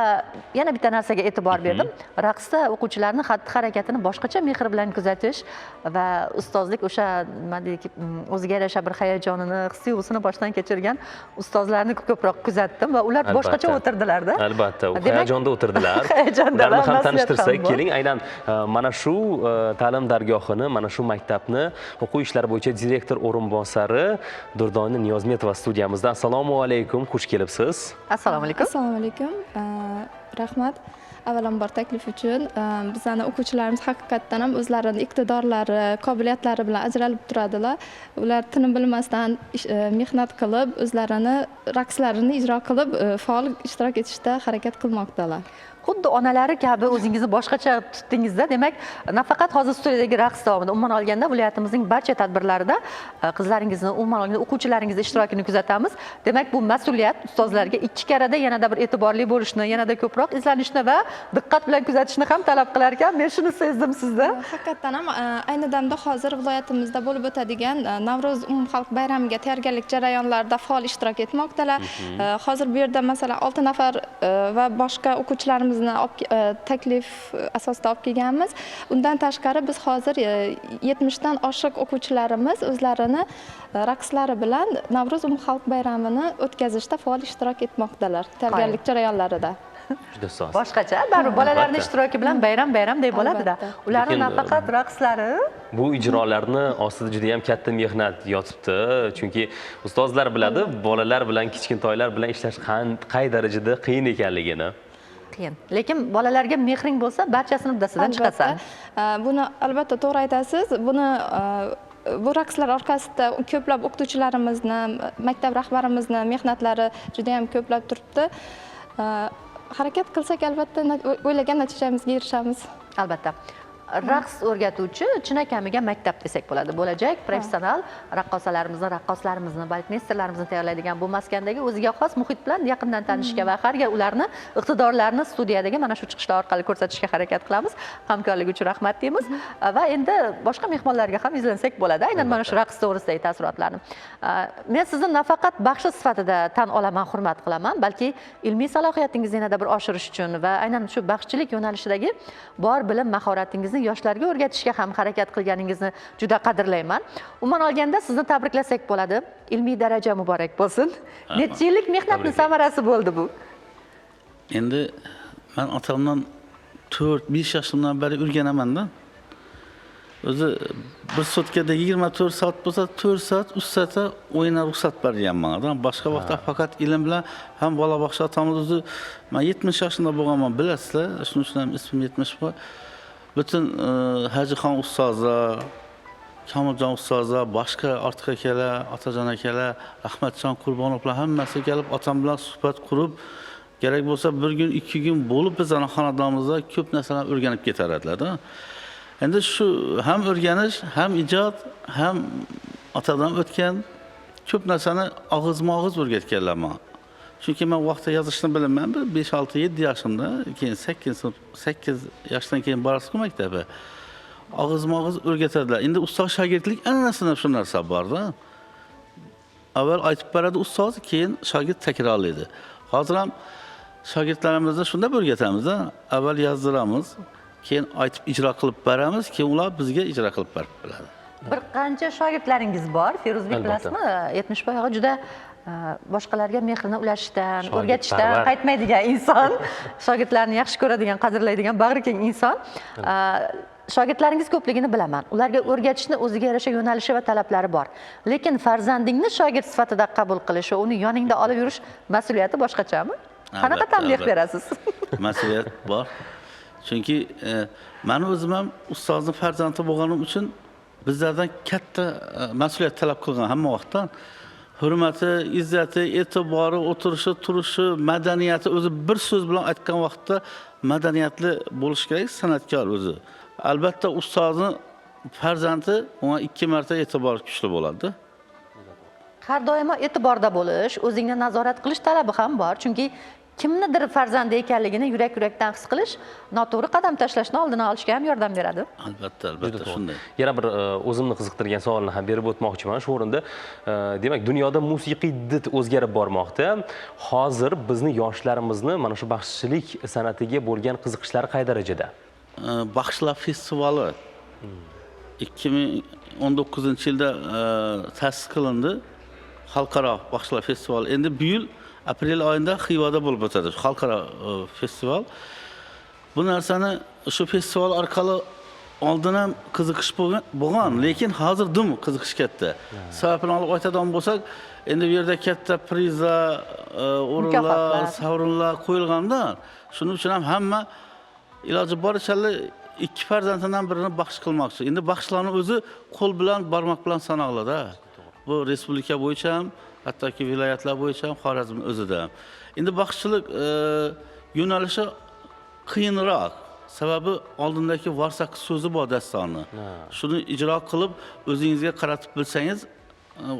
yana bitta narsaga e'tibor berdim. Raqsda o'quvchilarning xatti-harakatini boshqacha mehr bilan kuzatish va ustozlik o'sha nima deylik, o'ziga yarasha bir hayajonini, his tuyg'usini boshdan kechirgan ustozlarni ko'proq kuzatdim va ular boshqacha o'tirdilar-da.
Albatta, u
Demak,
hayajonda o'tirdilar.
hayajonda
Ularni
va
ham
mas'uliyat
tanishtirsak,
ham bor.
keling, aynan mana shu ta'lim dargohini, mana shu maktabni o'quv ishlari bo'yicha direktor o'rinbosari Durdona Niyozmetova studiyamizda. Assalomu alaykum, xush kelibsiz.
Assalomu alaykum.
Assalomu alaykum. Rahmat. Avvalambor taklif uchun. Bizani o'quvchilarimiz haqiqatdan ham o'zlarini iqtidorlari, qobiliyatlari bilan ajralib turadilar. Ular tinim bilmasdan mehnat qilib, o'zlarini raqslarini ijro qilib, faol ishtirok etishda harakat qilmoqdalar.
Xuddi onalari kabi o'zingizni boshqacha tutdingizda. Demak, nafaqat hozir studiyadagi raqs davomida, umuman olganda viloyatimizning barcha tadbirlarida qizlaringizni, umuman olganda o'quvchilaringizni ishtirokini kuzatamiz. Demak, bu mas'uliyat ustozlarga ikki karada yanada bir e'tiborli bo'lishni, yanada ko'proq izlanishni va diqqat bilan kuzatishni ham talab qilar ekan. Men shuni sezdim sizda.
Haqiqatdan ham, ayni damda hozir viloyatimizda bo'lib o'tadigan Navro'z umumxalq bayramiga tayyorgarlik jarayonlarida faol ishtirok etmoqdalar. Hozir bu yerda masalan 6 nafar va boshqa o'quvchilarimizni taklif asosida olib kelganmiz. Undan tashqari biz hozir 70 dan oshiq o'quvchilarimiz o'zlarini raqslari bilan Navro'z umumxalq bayramini o'tkazishda faol ishtirok etmoqdalar tayyorgarlik jarayonlarida.
Juda soz.
Boshqacha, baribir bolalarning
Albatta.
ishtiroki bilan bayram bayramdek bo'ladida.
Albatta.
Ularning
Lekin,
nafaqat raqslari,
Bu ijrolarni ostida juda ham katta mehnat yotibdi. Chunki ustozlar biladi, bolalar bilan, kichkintoylar bilan ishlash qay darajada qiyin ekanligini.
Qiyin. Lekin bolalarga mehring bo'lsa, barchasini uddasidan chiqasan.
Buni albatta to'g'ri aytasiz. Buni bu raqslar orqasida ko'plab o'qituvchilarimizni, maktab rahbarimizni mehnatlari juda ham ko'plab turibdi. Harakat qilsak albatta o'ylagan natijamizga erishamiz.
Albatta. Raqs o'rgatuvchi chinakamiga maktab desak bo'ladi. Bo'lajak professional raqqosalarimizni, raqqoslarimizni, baletmeysterlarimizni tayyorlaydigan bu maskandagi o'ziga xos muhit bilan yaqindan tanishga va har gal ularni iqtidorlarini studiyadagi mana shu chiqishlar orqali ko'rsatishga harakat qilamiz. Hamkorlik uchun rahmat deymiz. Va endi boshqa mehmonlarga ham yuzlansak bo'ladi. Aynan mana shu raqs to'g'risidagi taassurotlarni. Men sizni nafaqat baxshi sifatida tan olaman, hurmat qilaman, balki ilmiy salohiyatingizni yanada bir oshirish uchun va aynan shu baxshilik yo'nalishidagi bor bilim mahoratingizni yoshlarga o'rgatishga ham harakat qilganingizni juda qadrlayman. Umuman olganda sizni tabriklasak bo'ladi. Ilmiy daraja muborak bo'lsin.
Rahmat.
Necha yillik mehnatning
Tabriklayman.
samarasi bo'ldi bu?
Endi men otamdan 4-5 yoshimdan beri o'rganaman-da. O'zi bir sutkada 24 soat bo'lsa, 4 soat, 3 soatda o'yinga ruxsat bergan manga. Boshqa vaqtda faqat ilm bilan ham bola bog'cha otamiz o'zi men 70 yoshimda bo'lganman, bilasizlar. Shuning uchun ham ismim 70 bor. Butun Hajixon ustozlar, Kamiljon ustozlar, boshqa Ortiq akalar, Otajon akalar, Ahmadjon Qurbonovlar hammasi kelib otam bilan suhbat qurib, kerak bo'lsa bir kun, 2 kun bo'lib bizning xonadonimizda ko'p narsalarni o'rganib ketar edilar-da. Endi shu ham o'rganish, ham ijod, ham otadan o'tgan ko'p narsani og'izma-og'iz o'rgatganlar menga. Chunki men vaqtda yozishni bilmayman, bir 5, 6, 7 yoshimda, keyin 8 yoshdan keyin borasiz-ku maktabga. Og'izma-og'iz o'rgatadilar. Endi ustoz shogirdlik an'anasida shu narsa bor-da. Avval aytib beradi ustoz, keyin shogird takrorlaydi. Hozir ham shogirdlarimizni shunda o'rgatamiz-da. Avval yozdiramiz, keyin aytib ijro qilib beramiz, keyin ular bizga ijro qilib berib biladi.
Bir qancha shogirdlaringiz bor, Feruzbek, bilasizmi? 70 og'a juda boshqalarga mehrini ulashishdan, o'rgatishdan qaytmaydigan inson, shogirdlarni yaxshi ko'radigan, qadrlaydigan, bag'rikeng inson. Shogirdlaringiz ko'pligini bilaman. Ularga o'rgatishni o'ziga yarasha yo'nalishi va talablari bor. Lekin farzandingni shogird sifatida qabul qilish va uni yoningda olib yurish mas'uliyati boshqachami? Qanaqa tanbeh berasiz?
Mas'uliyat bor. Chunki meni o'zim ham ustozning farzandi bo'lganim uchun bizlardan katta mas'uliyat talab qilgan hamma vaqtdan. Hurmati, izzati, e'tibori, o'tirishi, turishi, madaniyati o'zi bir so'z bilan aytgan vaqtda madaniyatli bo'lish kerak san'atkor o'zi. Albatta ustozni farzandi unga 2 marta e'tibor kuchli bo'ladi.
Har doimo e'tiborda bo'lish, o'zingni nazorat qilish talabi ham bor, chunki kimnidir farzandi ekanligini yurak-yurakdan his qilish noto'g'ri qadam tashlashni oldini olishga ham yordam beradi.
Albatta, albatta shunday.
Yana bir o'zimni qiziqtirgan savolni ham berib o'tmoqchiman shu o'rinda. Demak, dunyoda musiqiy did o'zgarib bormoqda. Hozir bizni yoshlarimizni mana shu baxshichilik san'atiga bo'lgan qiziqishlari qay darajada?
Baxshilar festivali 2019-yilda ta'sis qilindi. Xalqaro baxshilar festivali. Endi bu yil aprel oyida Xivada bo'lib o'tadi xalqaro festival. Bu narsani shu festival orqali oldin ham qiziqish bo'lgan, lekin hozir dum qiziqish katta. Sababini olib aytadigan bo'lsak, endi bu yerda katta prizlar, o'rinlar, sovrinlar qo'yilganda, shuning uchun ham hamma iloji boricha 2 farzandidan birini baxsh qilmoqchi. Endi baxshlarning o'zi qo'l bilan, barmoq bilan sanoqli-da. Bu respublika bo'yicha ham, hattoki viloyatlar bo'yicha ham, Xorazm o'zida ham. Endi baxshichilik yo'nalishi qiyinroq. Sababi oldindagi varsak so'zi bor dastonni. Shuni ijro qilib, o'zingizga qaratib bilsangiz,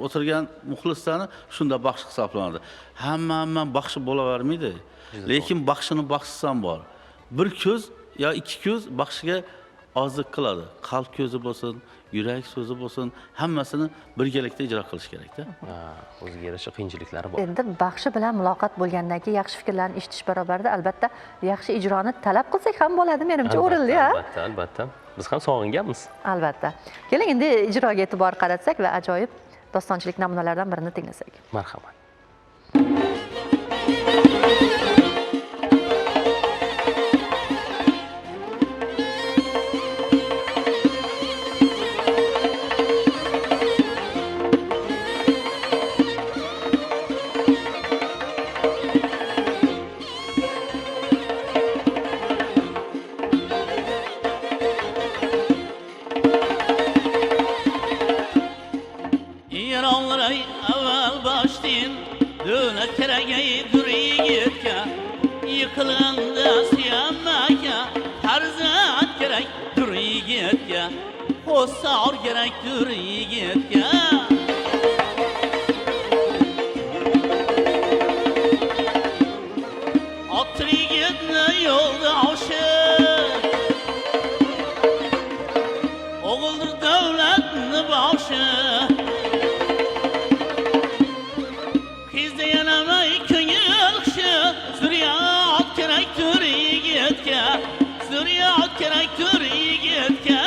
o'tirgan muxlislarni shunda baxshi hisoblanadi. Hamma baxshi bo'lavermaydi. Lekin baxshini baxshisi ham bor. Bir ko'z yo 2 ko'z baxshiga ozlik qiladi. Qalb ko'zi bo'lsin, yurak so'zi bo'lsin, hammasini birgalikda ijro qilish kerak-da.
O'ziga yarasha qiyinchiliklari bor.
Endi baxshi bilan muloqot bo'lgandan keyin yaxshi fikrlarni eshitish barobarida albatta yaxshi ijroni talab qilsak ham bo'ladi, menimcha o'rinli, ha?
Albatta, albatta. Biz ham sog'inganmiz.
Albatta. Keling, endi ijroga e'tibor qaratsak va ajoyib dostonchilik namunalaridan birini tinglasak.
Marhamat.
Qo'sar kerakdir yigitga. Otli yigitni yo'ldoshi, o'g'ildir davlatni boshi. Qizda yanamay ko'ngil hushi, zurriyot kerakdir yigitga, zurriyot kerakdir yigitga.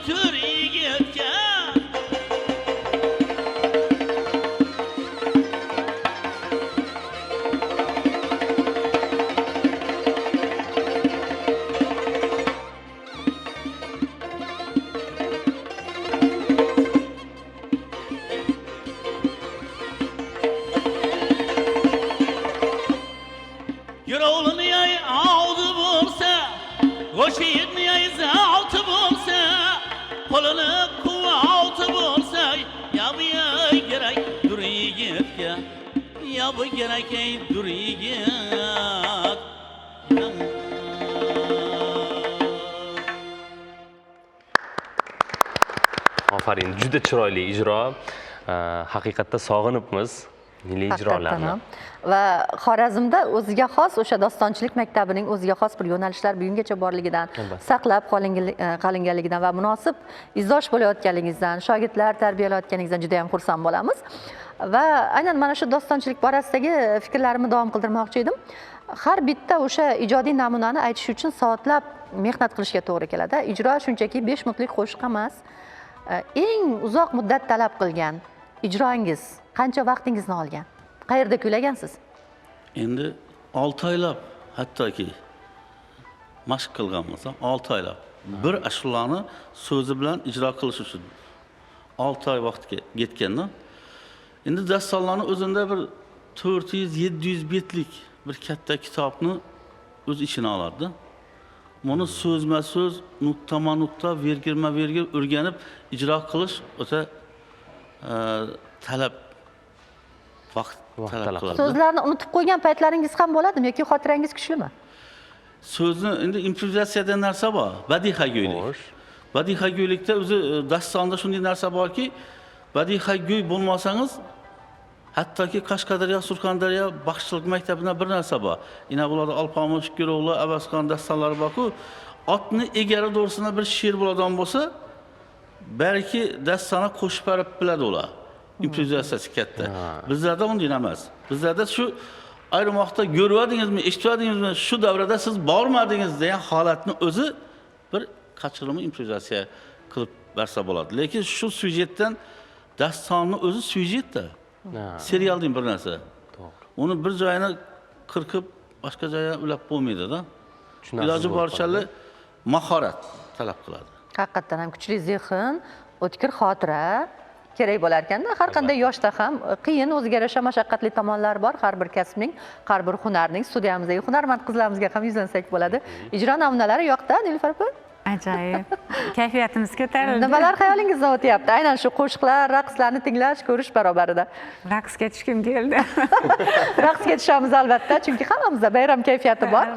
kerakdir yigitga. Yo'lini yay og'zi bo'lsa, go'shiyni yay zavti bo'lsa, qo'lini quvvati bo'lsa, ya bu kerak dur yigitga, ya bu kerak ey dur yigit.
Ofarin, juda chiroyli ijro. Haqiqatda sog'inibmiz milliy ijrolarni.
Va Xorazmda o'ziga xos o'sha dostonchilik maktabining o'ziga xos bir yo'nalishlar bugungacha borligidan, saqlab qolinganligidan va munosib izdosh bo'layotganligingizdan, shogirdlar tarbiyalayotganingizdan juda ham xursand bo'lamiz. Va aynan mana shu dostonchilik borasidagi fikrlarimni davom qildirmoqchi edim. Har bitta o'sha ijodiy namunani aytish uchun soatlab mehnat qilishga to'g'ri keladi. Ijro shunchaki 5 minutlik qo'shiq emas. Eng uzoq muddat talab qilgan ijroingiz qancha vaqtingizni olgan? Qayerda kuylagansiz?
Endi 6 oylab hattoki mashq qilganmiz, 6 oylab. Bir ashulani so'zi bilan ijro qilish uchun 6 oy vaqt ketganda. Endi dastonlarni o'zida bir 400-700 betlik bir katta kitobni o'z ichine oladi. Buni so'zma-so'z, nuqtama-nuqta, vergirma-vergir o'rganib ijro qilish o'ta talab vaqt talab qiladi.
So'zlarni unutib qo'ygan paytlaringiz ham bo'ladimi yoki xotirangiz kuchlimi?
So'zni endi improvizatsiya degan narsa bor, badiiy-go'ylik. Badiiy-go'ylikda o'zi dastonda shunday narsa borki, badiiy-go'y bo'lmasangiz, hattoki Qashqadaryo, Surxondaryo baxshichilik maktabidan bir narsa bor. Ina bularda Alpomish, Ko'ro'g'li, Avazxon dastonlari bor-ku, otni egari to'g'risida bir she'r bo'ladigan bo'lsa, balki dastona qo'shib berib biladi ular. Improvizatsiyasi katta. Bizlarda unday emas. Bizlarda shu ayrim vaqtda ko'rvadingizmi, eshitmadingizmi, shu davrada siz bormadingiz degan holatni o'zi bir qachirimli improvizatsiya qilib bersa bo'ladi. Lekin shu syujetdan dastonni o'zi syujetda. Serial degan bir narsa. To'g'ri. Uni bir joyini qirqib boshqa joyga ulab bo'lmaydi-da. Iloji boricha mahorat talab qiladi.
Haqiqatan ham kuchli zehn, o'tkir xotira kerak bo'lar ekanda. Har qanday yoshda ham qiyin, o'ziga yarasha mashaqqatli tomonlar bor har bir kasbning, har bir hunarning. Studiyamizdagi hunarmand qizlarimizga ham yuzlansak bo'ladi. Ijro namunalari yoqda, Nilufar opa?
Ajoyib. Kayfiyatimiz ko'tarildi.
Nimalar xayolingizdan o'tyapti? Aynan shu qo'shiqlar, raqslarni tinglash, ko'rish barobarida.
Raqsga tushgim keldi.
Raqsga tushamiz albatta, chunki hammamizda bayram kayfiyati bor.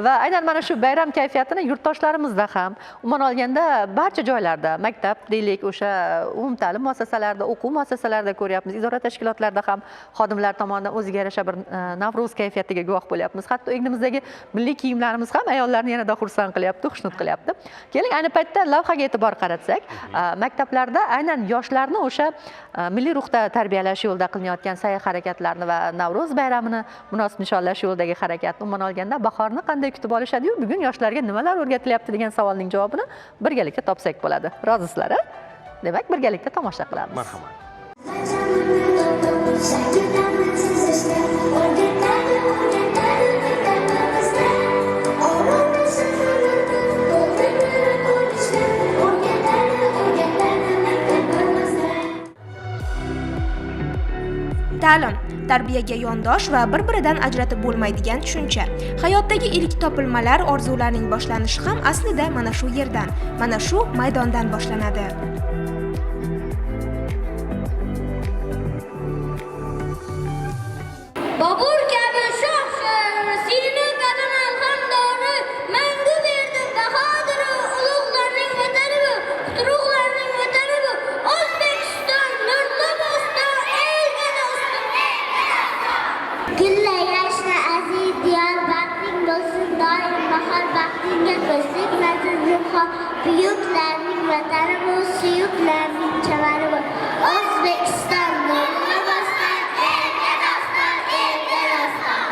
Va aynan mana shu bayram kayfiyatini yurtdoshlarimizda ham, umuman olganda barcha joylarda, maktab deylik, o'sha umumta'lim muassasalarida, o'quv muassasalarida ko'ryapmiz, idora tashkilotlarida ham xodimlar tomonidan o'ziga yarasha bir Navro'z kayfiyatiga guvoh bo'lyapmiz. Hatto egnimizdagi milliy kiyimlarimiz ham ayollarni yanada xursand qilyapti, xushnud qilyapti. Keling, ayni paytda lavhaga e'tibor qaratsak, maktablarda aynan yoshlarni o'sha milliy ruhda tarbiyalash yo'lida qilinayotgan sa'y harakatlarni va Navro'z bayramini munosib nishonlash yo'lidagi harakatni, umuman olganda bahorni qanday kutib olishadi-yu, bugun yoshlarga nimalar o'rgatilyapti degan savolning javobini birgalikda topsak bo'ladi. Rozisizlar, a? Demak, birgalikda tomosha qilamiz.
Marhamat.
Ta'lim tarbiyaga yondosh va bir-biridan ajratib bo'lmaydigan tushuncha. Hayotdagi ilk topilmalar, orzularning boshlanishi ham aslida mana shu yerdan, mana shu maydondan boshlanadi.
Bobur kabi shoh seni qadimon hamdori mangu berdi bahodiru ulug'larning vatani bu, quturug'larning vatani bu, O'zbekiston nurli bo'ston, elga doston.
Gulla yashna aziz diyor, baxting bo'lsin doim bahor, baxtingga ko'zlikmasin zinhor, buyuklarning vatani bu, suyuklarning chamani bu, O'zbekiston nurli bo'ston, elga doston, elga doston.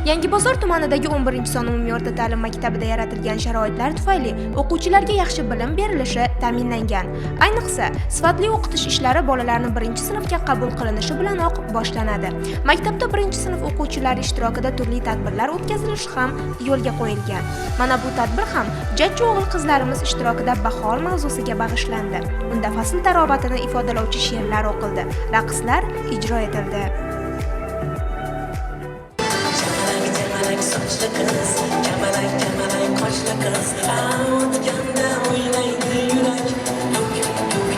Yangibozor tumanidagi 11-son umumiy o'rta ta'lim maktabida yaratilgan sharoitlar tufayli o'quvchilarga yaxshi bilim berilishi ta'minlangan. Ayniqsa, sifatli o'qitish ishlari bolalarni 1-sinfga qabul qilinishi bilanoq boshlanadi. Maktabda 1-sinf o'quvchilari ishtirokida turli tadbirlar o'tkazilishi ham yo'lga qo'yilgan. Mana bu tadbir ham jajji o'g'il-qizlarimiz ishtirokida bahor mavzusiga bag'ishlandi. Unda fasl tarovatini ifodalovchi she'rlar o'qildi, raqslar ijro etildi.
Kamalak sochli qiz, kamalak kamalak qoshli qiz, o'tganda o'ynaydi yurak. Tuk tuk tuk,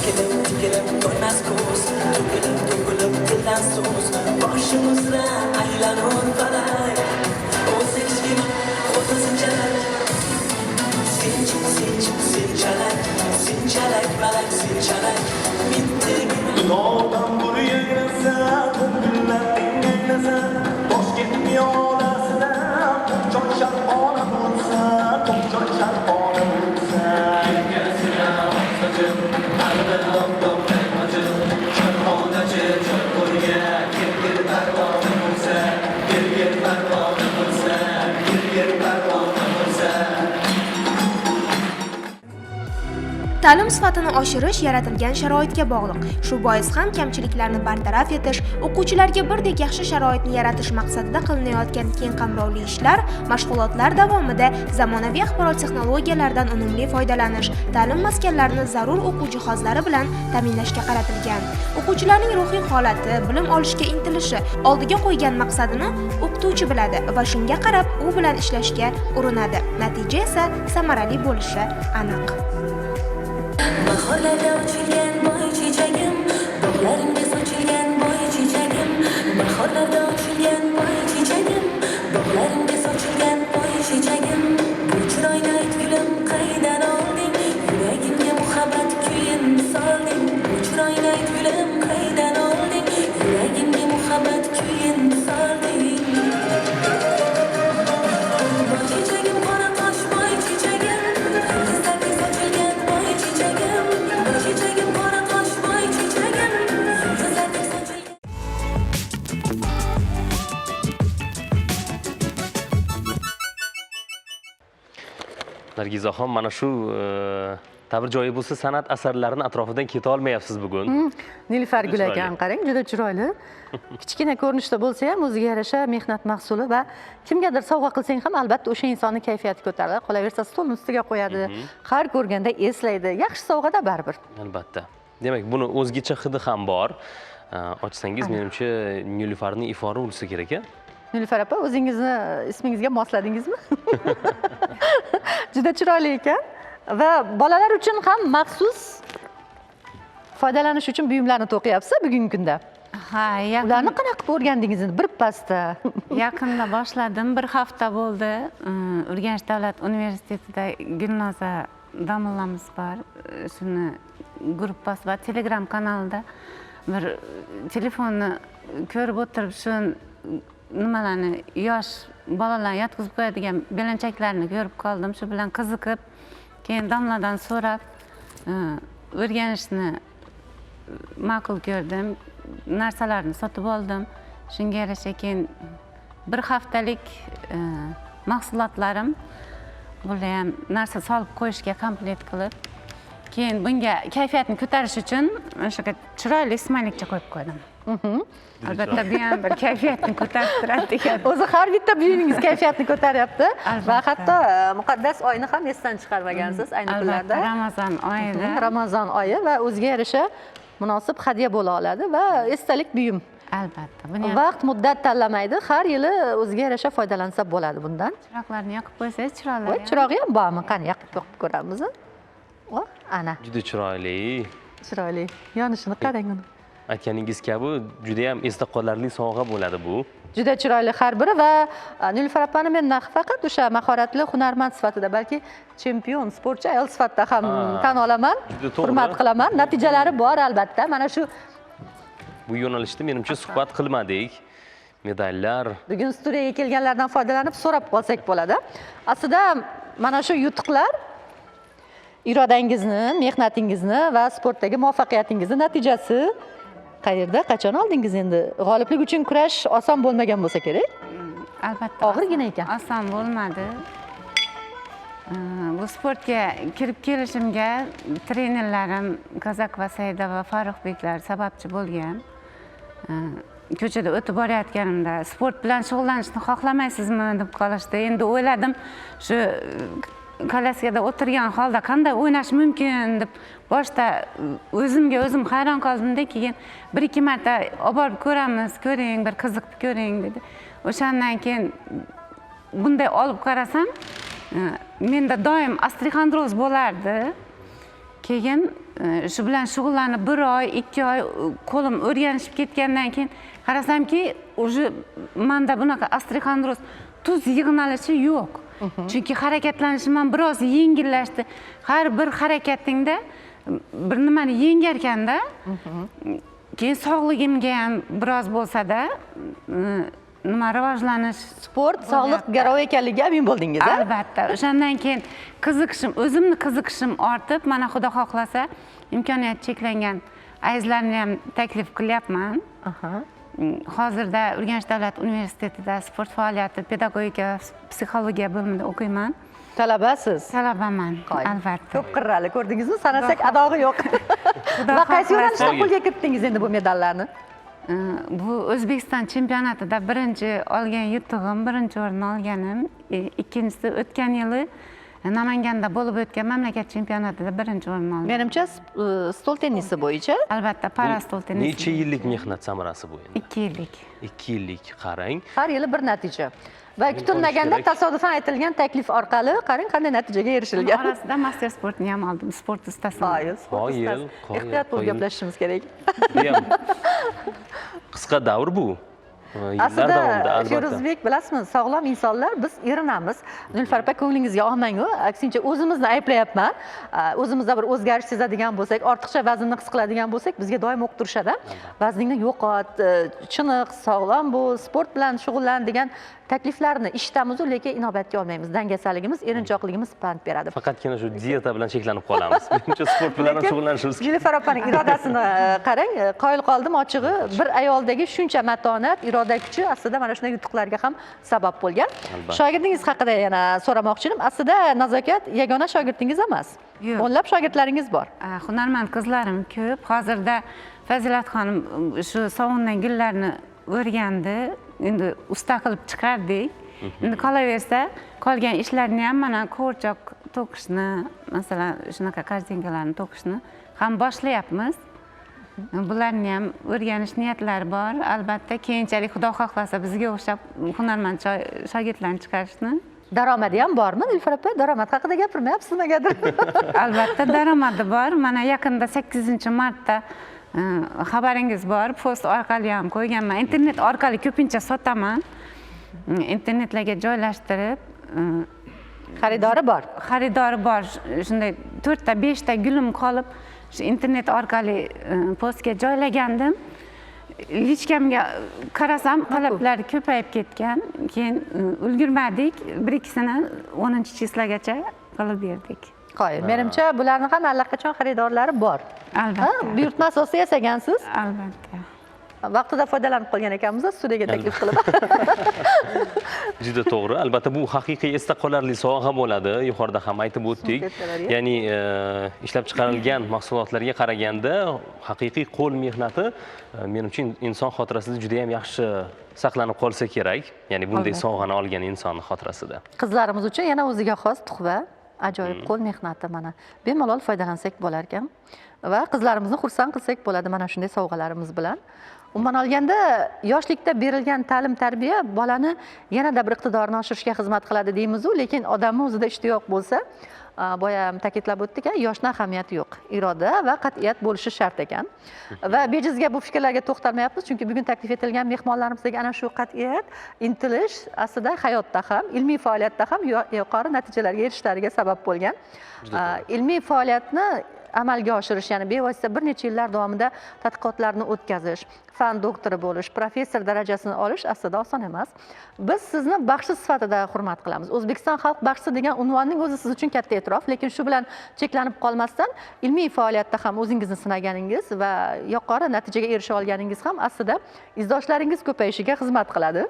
tikilib tikilib ko'rmas ko'z, to'kilib to'kilib tildan so'z, boshim uzra aylanur falak, o'zi kichkina xuddi sinchalak. Sinch sinch sinchalak, sinchalak malak sinchalak, bitti.
Dog'dan buri yangrasa, gullarning yangrasa, Toshkent piyolasida to'qchon sharpona bo'lsa, to'qchon sharpona bo'lsa. Yelkasida sochim, qalbi oftobday ochiq, choyxonachi choy qo'liga yer parvona bo'lsa, yer parvona bo'lsa, yer parvona bo'lsa.
Ta'lim sifatini oshirish yaratilgan sharoitga bog'liq. Shu bois ham kamchiliklarni bartaraf etish, o'quvchilarga birdek yaxshi sharoitni yaratish maqsadida qilinayotgan keng qamrovli ishlar mashg'ulotlar davomida zamonaviy axborot texnologiyalaridan unumli foydalanish, ta'lim maskanlarini zarur o'quv jihozlari bilan ta'minlashga qaratilgan. O'quvchilarning ruhiy holati, bilim olishga intilishi, oldiga qo'ygan maqsadini o'qituvchi biladi va shunga qarab u bilan ishlashga urinadi. Natija esa samarali bo'lishi aniq.
Bahorlarda ochilgan boy chechagim, bog'larimga sochilgan boy chechagim, bahorlarda ochilgan boy chechagim, bog'larimga sochilgan boy chechagim. Bu chiroyni ayt gulim qaydan olding? Yuragimga muhabbat kuyin solding. Bu chiroyni ayt gulim qaydan olding? Yuragimga muhabbat kuyin solding. Boy chechagim qora qosh boy chechagim, yulduzlardek sochilgan boy chechagim, boy chechagim qora qosh boy chechagim, yulduzlardek sochilgan.
Nargizaxon, mana shu ta'bir joyi bo'lsa, san'at asarlarini atrofidan keta olmayapsiz bugun.
Nilufar
Juda
gul
chiroyli.
ekan, qarang, juda chiroyli. Kichkina ko'rinishda bo'lsa ham o'ziga yarasha mehnat mahsuli va kimgadir sovg'a qilsang ham albatta o'sha insonning kayfiyati ko'tariladi. Qolaversa stolni ustiga qo'yadi, har ko'rganda eslaydi. Yaxshi sovg'ada baribir.
Albatta. Demak, buni o'zgacha hidi ham bor. Ochsangiz, menimcha Nilufarning ifori bo'lsa kerak, a?
Nilufar opa, o'zingizni ismingizga mosladingizmi? Juda chiroyli ekan va bolalar uchun ham maxsus foydalanish uchun buyumlarni to'qiyapsiz bugungi kunda.
Ha, yaqin.
Ularni qanaqa qilib o'rgandingiz endi bir pasda?
Yaqinda boshladim, bir hafta bo'ldi. Urganch davlat universitetida Gulnoza domlamiz bor. Shuni gruppasi bor, Telegram kanalida bir telefonni ko'rib o'tirib shu nimalarni yosh bolalarni yotqizib qo'yadigan belanchaklarni ko'rib qoldim. Shu bilan qiziqib, keyin domladan so'rab o'rganishni ma'qul ko'rdim. Narsalarni sotib oldim. Shunga yarasha keyin bir haftalik mahsulotlarim bular ham narsa solib qo'yishga komplekt qilib, keyin bunga kayfiyatni ko'tarish uchun o'sha chiroyli smaylikcha qo'yib qo'ydim. Albatta bu ham bir kayfiyatni ko'tarib turadi degan.
O'zi har bitta buyumingiz kayfiyatni ko'taryapti va hatto muqaddas oyni ham esdan chiqarmagansiz ayni kunlarda.
Ramazon oyida.
Ramazon oyi va o'ziga yarasha munosib hadya bo'la oladi va esdalik buyum.
Albatta.
Vaqt muddat tanlamaydi, har yili o'ziga yarasha foydalansa bo'ladi bundan.
Chiroqlarni yoqib qo'ysangiz chiroyli.
Voy, chirog'i ham bormi? Qani yoqib ko'ramiz. O, ana.
Juda chiroyli.
Chiroyli. Yonishini qarang uni.
Aytganingiz kabi juda ham esda qolarli sovg'a bo'ladi bu.
Juda chiroyli har biri va Nilufar opani men nafaqat o'sha mahoratli hunarmand sifatida, balki chempion sportchi ayol sifatida ham tan olaman, hurmat qilaman. Natijalari bor albatta. Mana shu
bu yo'nalishda menimcha suhbat qilmadik. Medallar.
Bugun studiyaga kelganlardan foydalanib so'rab qolsak bo'ladi. Aslida mana shu yutuqlar irodangizni, mehnatingizni va sportdagi muvaffaqiyatingizni natijasi. Qayerda, qachon oldingiz endi? G'oliblik uchun kurash oson bo'lmagan bo'lsa kerak.
Albatta.
Og'irgina ekan.
Oson bo'lmadi. Bu sportga kirib kelishimga trenerlarim Kazakova Saida va Farruhbeklar sababchi bo'lgan. Ko'chada o'tib borayotganimda sport bilan shug'ullanishni xohlamaysizmi deb qolishdi. Endi o'yladim, shu kolyaskada o'tirgan holda qanday o'ynash mumkin deb boshda o'zimga o'zim hayron qoldimda, keyin bir ikki marta olib borib ko'ramiz, ko'ring, bir qiziqib ko'ring dedi. O'shandan keyin bunday olib qarasam, menda doim osteoxondroz bo'lardi. Keyin shu bilan shug'ullanib 1 oy, 2 oy qo'lim o'rganishib ketgandan keyin qarasamki, уже menda bunaqa osteoxondroz tuz yig'nalishi yo'q. Chunki harakatlanishim ham biroz yengillashdi. Har bir harakatingda bir nimani yengarkanda, keyin sog'ligimga ham biroz bo'lsa-da nima rivojlanish,
sport sog'liq garovi ekanligiga amin bo'ldingiz, a?
Albatta. O'shandan keyin qiziqishim, o'zimni qiziqishim ortib, mana Xudo xohlasa imkoniyat cheklangan azizlarni ham taklif qilyapman. Hozirda Urganch davlat universitetida sport faoliyati, pedagogika, psixologiya bo'limida o'qiyman.
Talabasiz?
Talabaman, albatta.
Ko'p qirrali, ko'rdingizmi? Sanasak adog'i yo'q. Va qaysi yo'nalishda qo'lga kiritdingiz endi bu medallarni?
Bu O'zbekiston chempionatida birinchi olgan yutug'im, birinchi o'rinni olganim. Ikkinchisi o'tgan yili Namanganda bo'lib o'tgan mamlakat chempionatida birinchi o'rinni oldim.
Menimcha, stol tennisi bo'yicha.
Albatta, para stol tennisi.
Necha yillik mehnat samarasi bu endi?
2 yillik.
2 yillik, qarang.
Har yili bir natija. Va kutilmaganda tasodifan aytilgan taklif orqali qarang qanday natijaga erishilgan.
Orasida master sportni ham oldim, sport ustasi.
Qoyil, sport ustasi. Ehtiyot bo'lib gaplashishimiz kerak.
Qisqa davr bu.
Aslida Feruzbek, bilasizmi, sog'lom insonlar biz erinamiz. Nilufar opa, ko'nglingizga olmang-u, aksincha o'zimizni ayblayapman. O'zimizda bir o'zgarish sezadigan bo'lsak, ortiqcha vaznni his qiladigan bo'lsak, bizga doim o'qib turishadi. Vazningni yo'qot, chiniq, sog'lom bo'l, sport bilan shug'ullan degan takliflarni eshitamiz, lekin inobatga olmaymiz. Dangasaligimiz, erinchoqligimiz pand beradi.
Faqatgina shu dieta bilan cheklanib qolamiz. Menimcha sport bilan ham shug'ullanishimiz kerak.
Nilufar opaning irodasini qarang, qoyil qoldim ochig'i. Bir ayoldagi shuncha matonat, iroda kuchi aslida mana shunday yutuqlarga ham sabab bo'lgan. Shogirdingiz haqida yana so'ramoqchi edim. Aslida Nazokat yagona shogirdingiz emas. O'nlab shogirdlaringiz bor.
Hunarmand qizlarim ko'p. Hozirda Fazilat xonim shu sovundan gullarni o'rgandi. Endi usta qilib chiqardik. Endi qolaversa, qolgan ishlarni ham mana qo'rchoq to'qishni, masalan, shunaqa korzinkalarni to'qishni ham boshlayapmiz. Bularni ham o'rganish niyatlari bor. Albatta, keyinchalik Xudo xohlasa bizga o'xshab hunarmand shogirdlarni chiqarishni.
Daromadi ham bormi, Nilufar opa? Daromad haqida gapirmayapsiz negadir?
Albatta, daromadi bor. Mana yaqinda 8-martda xabaringiz bor, post orqali ham qo'yganman. Internet orqali ko'pincha sotaman. Internetlarga joylashtirib,
xaridori bor.
Xaridori bor. Shunday 4 ta 5 ta gulim qolib, shu internet orqali postga joylagandim. Lichkamga qarasam, talablar ko'payib ketgan. Keyin ulgurmadik, bir ikkisini 10-chislagacha qilib berdik.
Qoyil. Menimcha, bularni ham allaqachon xaridorlari bor.
Albatta.
Buyurtma asosida yasagansiz.
Albatta.
Vaqtida foydalanib qolgan ekanmiz, studiyaga taklif qilib.
Juda to'g'ri. Albatta bu haqiqiy esda qolarli sovg'a bo'ladi. Yuqorida ham aytib o'tdik. Ya'ni ishlab chiqarilgan mahsulotlarga qaraganda haqiqiy qo'l mehnati menimcha inson xotirasida juda ham yaxshi saqlanib qolsa kerak. Ya'ni bunday sovg'ani olgan insonning xotirasida.
Qizlarimiz uchun yana o'ziga xos tuhfa, ajoyib qo'l mehnati mana. Bemalol foydalansak bo'lar ekan va qizlarimizni xursand qilsak bo'ladi mana shunday sovg'alarimiz bilan. Umuman olganda yoshlikda berilgan ta'lim tarbiya bolani yanada bir iqtidorini oshirishga xizmat qiladi deymiz-u, lekin odamning o'zida ishtiyoq bo'lsa, boya ham ta'kidlab o'tdik, yoshning ahamiyati yo'q. Iroda va qat'iyat bo'lishi shart ekan. Va bejizga bu fikrlarga to'xtalmayapmiz, chunki bugun taklif etilgan mehmonlarimizdagi ana shu qat'iyat, intilish aslida hayotda ham, ilmiy faoliyatda ham yuqori natijalarga erishishlariga sabab bo'lgan. Ilmiy faoliyatni amalga oshirish, ya'ni bevosita bir necha yillar davomida tadqiqotlarni o'tkazish, fan doktori bo'lish, professor darajasini olish aslida oson emas. Biz sizni baxshi sifatida hurmat qilamiz. O'zbekiston xalq baxshisi degan unvonning o'zi siz uchun katta e'tirof, lekin shu bilan cheklanib qolmasdan ilmiy faoliyatda ham o'zingizni sinaganingiz va yuqori natijaga erisha olganingiz ham aslida izdoshlaringiz ko'payishiga xizmat qiladi.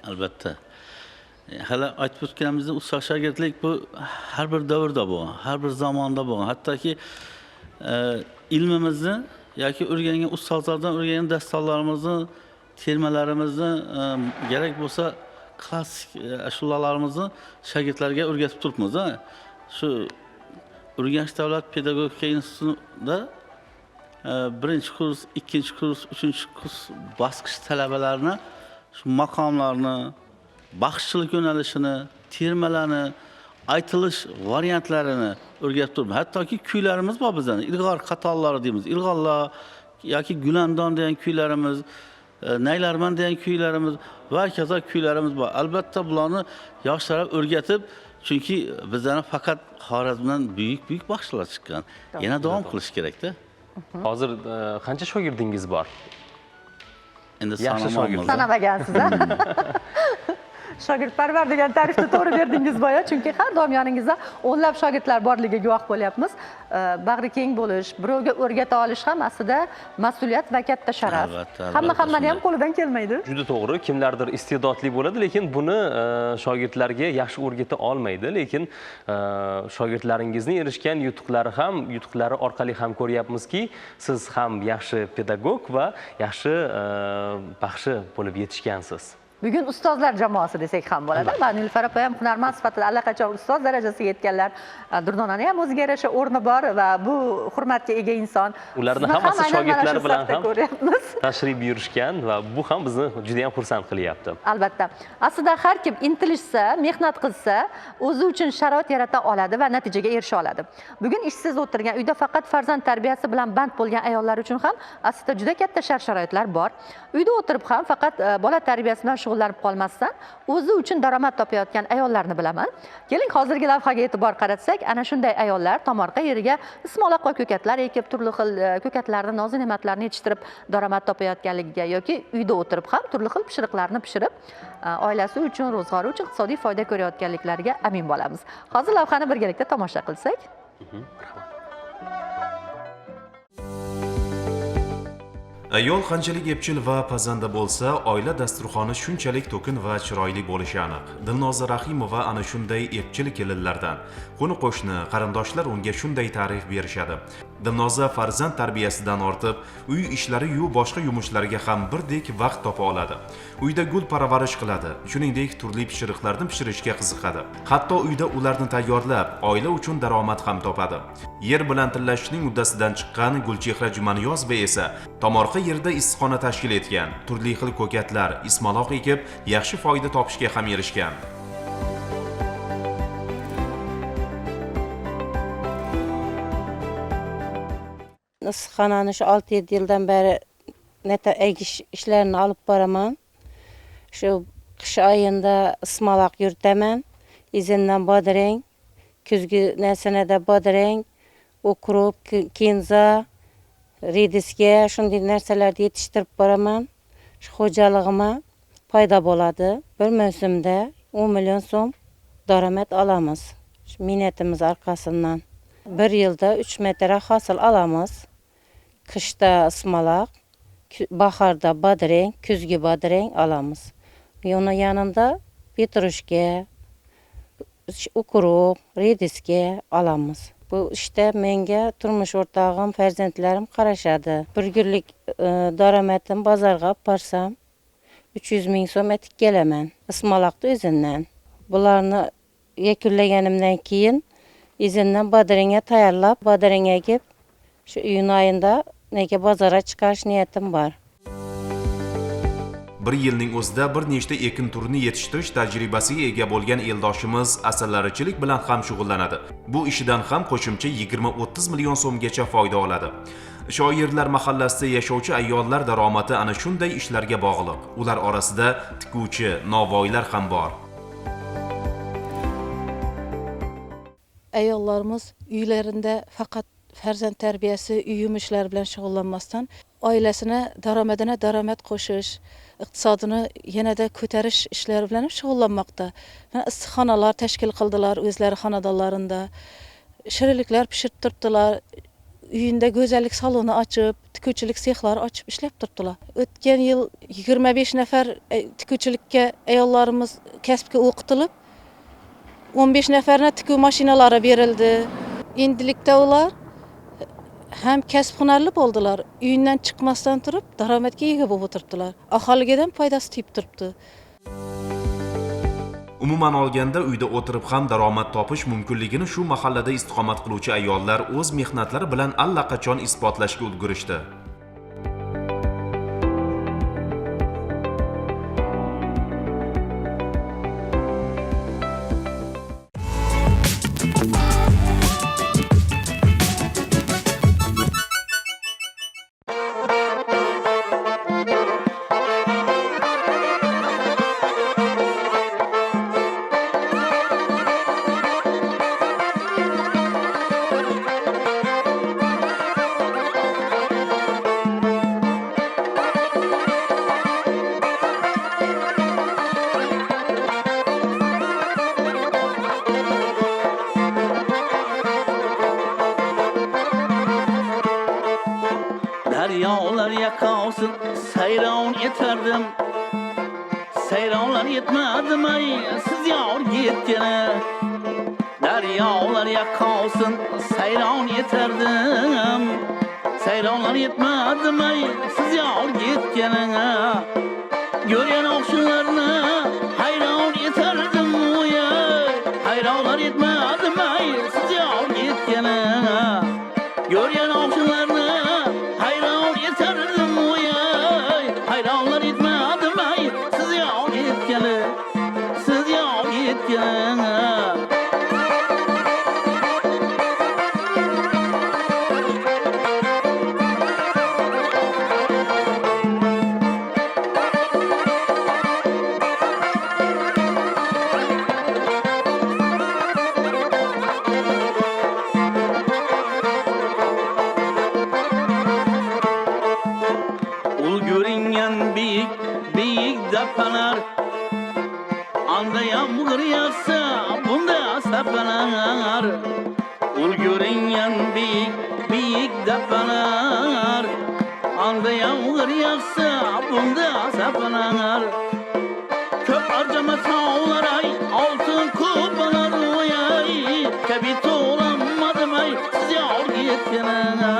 Albatta. Hali aytib o'tganimizdek, ustoz shogirdlik bu har bir davrda bo'lgan, har bir zamonda bo'lgan. Hattoki ilmimizni yoki o'rgangan ustozlardan o'rgangan dasturlarimizni, termalarimizni kerak bo'lsa klassik ashulalarimizni shogirdlarga o'rgatib turibmiz. Shu Urganch davlat pedagogika institutida birinchi kurs, ikkinchi kurs, uchinchi kurs bosqich talabalarini shu maqomlarni, baxshichilik yo'nalishini, termalarni, aytilish variantlarini o'rgatib turibmiz. Hattoki kuylarimiz bor bizning, ilg'or qatorlari deymiz. Ilg'orlar yoki Gulandon degan kuylarimiz, Naylarman degan kuylarimiz va kazo kuylarimiz bor. Albatta bularni yoshlarga o'rgatib, chunki bizdan faqat Xorazmdan buyuk-buyuk baxshilar chiqqan. Yana davom qilish kerak-da.
Hozir qancha shogirdingiz bor?
Endi sanamagansiz.
Sanamagansiz, a? Shogirdparvar degan ta'rifni to'g'ri berdingiz boya, chunki har doim yoningizda o'nlab shogirdlar borligiga guvoh bo'lyapmiz. Bag'ri keng bo'lish, birovga o'rgata olish ham aslida mas'uliyat va katta sharaf. Hammani ham qo'lidan kelmaydi.
Juda to'g'ri, kimlardir iste'dodli bo'ladi, lekin buni shogirdlarga yaxshi o'rgata olmaydi, lekin shogirdlaringizning erishgan yutuqlari ham, yutuqlari orqali ham ko'ryapmizki, siz ham yaxshi pedagog va yaxshi baxshi bo'lib yetishgansiz.
Bugun ustozlar jamoasi desak ham bo'ladi. Va Nilufar opa ham hunarmand sifatida allaqachon ustoz darajasiga yetganlar. Durdonani ham o'ziga yarasha o'rni bor va bu hurmatga ega inson.
Ularni hammasi shogirdlari bilan ham tashrif buyurishgan va bu ham bizni juda ham xursand qilyapti.
Albatta. Aslida har kim intilishsa, mehnat qilsa, o'zi uchun sharoit yarata oladi va natijaga erisha oladi. Bugun ishsiz o'tirgan, uyda faqat farzand tarbiyasi bilan band bo'lgan ayollar uchun ham aslida juda katta shart-sharoitlar bor. Uyda o'tirib ham faqat bola tarbiyasi bilan shug'ullanib qolmasdan o'zi uchun daromad topayotgan ayollarni bilaman. Keling, hozirgi lavhaga e'tibor qaratsak, ana shunday ayollar tomorqa yeriga ismaloq va ko'katlar ekib, turli xil ko'katlarni, nozi-ne'matlarni yetishtirib daromad topayotganligiga yoki uyda o'tirib ham turli xil pishiriqlarni pishirib, oilasi uchun, ro'zg'ori uchun iqtisodiy foyda ko'rayotganliklariga amin bo'lamiz. Hozir lavhani birgalikda tomosha qilsak.
Ayol qanchalik epchil va pazanda bo'lsa, oila dasturxoni shunchalik to'kin va chiroyli bo'lishi aniq. Dilnoza Rahimova ana shunday epchil kelinlardan. Qo'ni-qo'shni, qarindoshlar unga shunday ta'rif berishadi. Dilnoza farzand tarbiyasidan ortib, uy ishlari-yu boshqa yumushlarga ham birdek vaqt topa oladi. Uyda gul parvarish qiladi, shuningdek turli pishiriqlarni pishirishga qiziqadi. Hatto uyda ularni tayyorlab, oila uchun daromad ham topadi. Yer bilan tillashishning uddasidan chiqqan Gulchehra Jumaniyozova esa tomorqa yerda issiqxona tashkil etgan, turli xil ko'katlar, ismaloq ekib, yaxshi foyda topishga ham erishgan.
Issiqxonani shu 6-7 yildan beri ekish ishlarini olib boraman. Shu qish oyida ismaloq yuritaman, izindan bodring, kuzgi narsanada bodring, ukrop, kinza, rediska shunday narsalarni yetishtirib boraman. Shu xo'jalig'ima foyda bo'ladi. Bir mavsumda 10 million so'm daromad olamiz. Shu mehnatimiz orqasidan. Bir yilda 3 marta hosil olamiz. Qishda ismaloq, bahorda bodring, kuzgi bodring olamiz. Uni yanında petrushka, ukrop, rediska olamiz. Bu ishda menga turmush o'rtog'im, farzandlarim qarashadi. Bir kunlik daromadim bozorga olib borsam 300 ming so'm etib kelaman. Ismaloqni o'zimdan. Bularni yakunlaganimdan keyin izindan bodringga tayyorlab, bodring ekib, shu iyun oyida nega bozorga chiqarish niyatim bor.
Bir yilning o'zida bir nechta ekin turini yetishtirish tajribasiga ega bo'lgan eldoshimiz asalarichilik bilan ham shug'ullanadi. Bu ishidan ham qo'shimcha 20-30 million so'mgacha foyda oladi. Shoirlar mahallasida yashovchi ayollar daromadi ana shunday ishlarga bog'liq. Ular orasida tikuvchi, novvoylar ham bor.
Ayollarimiz uylarında faqat farzand tarbiyasi, uy yumushlari bilan shug'ullanmasdan oilasini daromadina daromad qo'shish, iqtisodini yanada ko'tarish ishlari bilan shug'ullanmoqda. Mana issiqxonalar tashkil qildilar o'zlari xonadonlarida. Shirinliklar pishirib turibdilar. Uyunda go'zallik saloni ochib, tikuvchilik sexlari ochib ishlab turibdilar. O'tgan yil 25 nafar tikuvchilikka ayollarimiz kasbga o'qitilib, 15 nafarına tikuv mashinalari berildi. Endilikda ular ham kasb hunarli bo'ldilar. Uyundan chiqmasdan turib daromadga ega bo'lib o'tiribdilar. Aholiga ham foydasi tegib turibdi.
Umuman olganda uyda o'tirib ham daromad topish mumkinligini shu mahallada istiqomat qiluvchi ayollar o'z mehnatlari bilan allaqachon isbotlashga ulgurishdi.
Daryolar yaqosin sayron etardim, sayronlar yetmadim ay siz yor yetgani. Daryolar yaqosin sayron etardim, sayronlar yetmadim ay siz yor yetgani. Görgan oqshunlarni hayron etardim oy, hayronlar yetmadim ay siz yor yetgani. Görgan oqshunlarni hayron etardim oy, hayronlar yetmadim ay siz yor yetgani, siz yor yetgani. Anda yağmur yağsa bunda sapalar. Ul görüngen büyük büyük depalar. Anda yağmur yağsa bunda sapalar. Köp harcama tağlar ay altın kupalar oy ay. Kebit olanmadım ay siz yar yetene.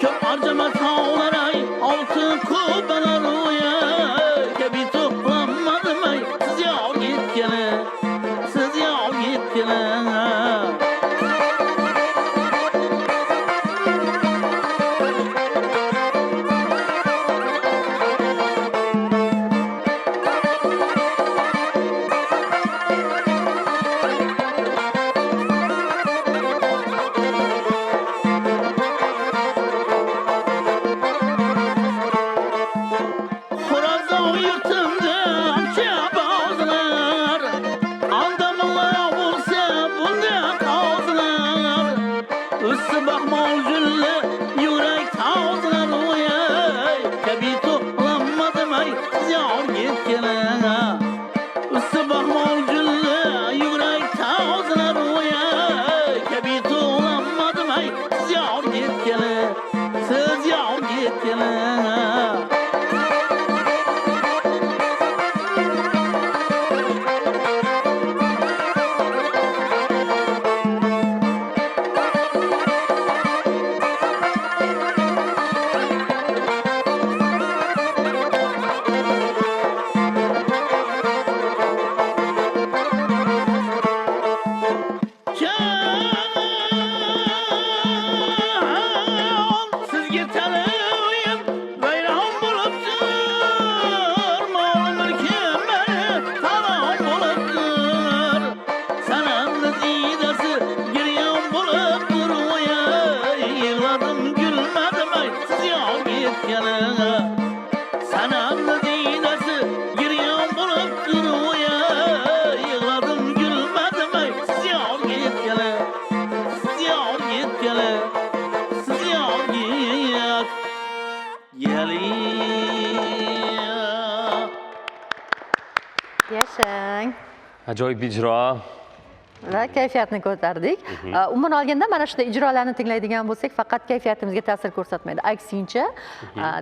Köp harcama tağlar ay altın kupalar oy ay. Kebit olanmadım ay siz yar yetene, siz yar yetene.
Yashang.
Ajoyib ijro.
Va kayfiyatni ko'tardik. Umuman olganda mana shunday ijrolarni tinglaydigan bo'lsak, faqat kayfiyatimizga ta'sir ko'rsatmaydi. Aksincha,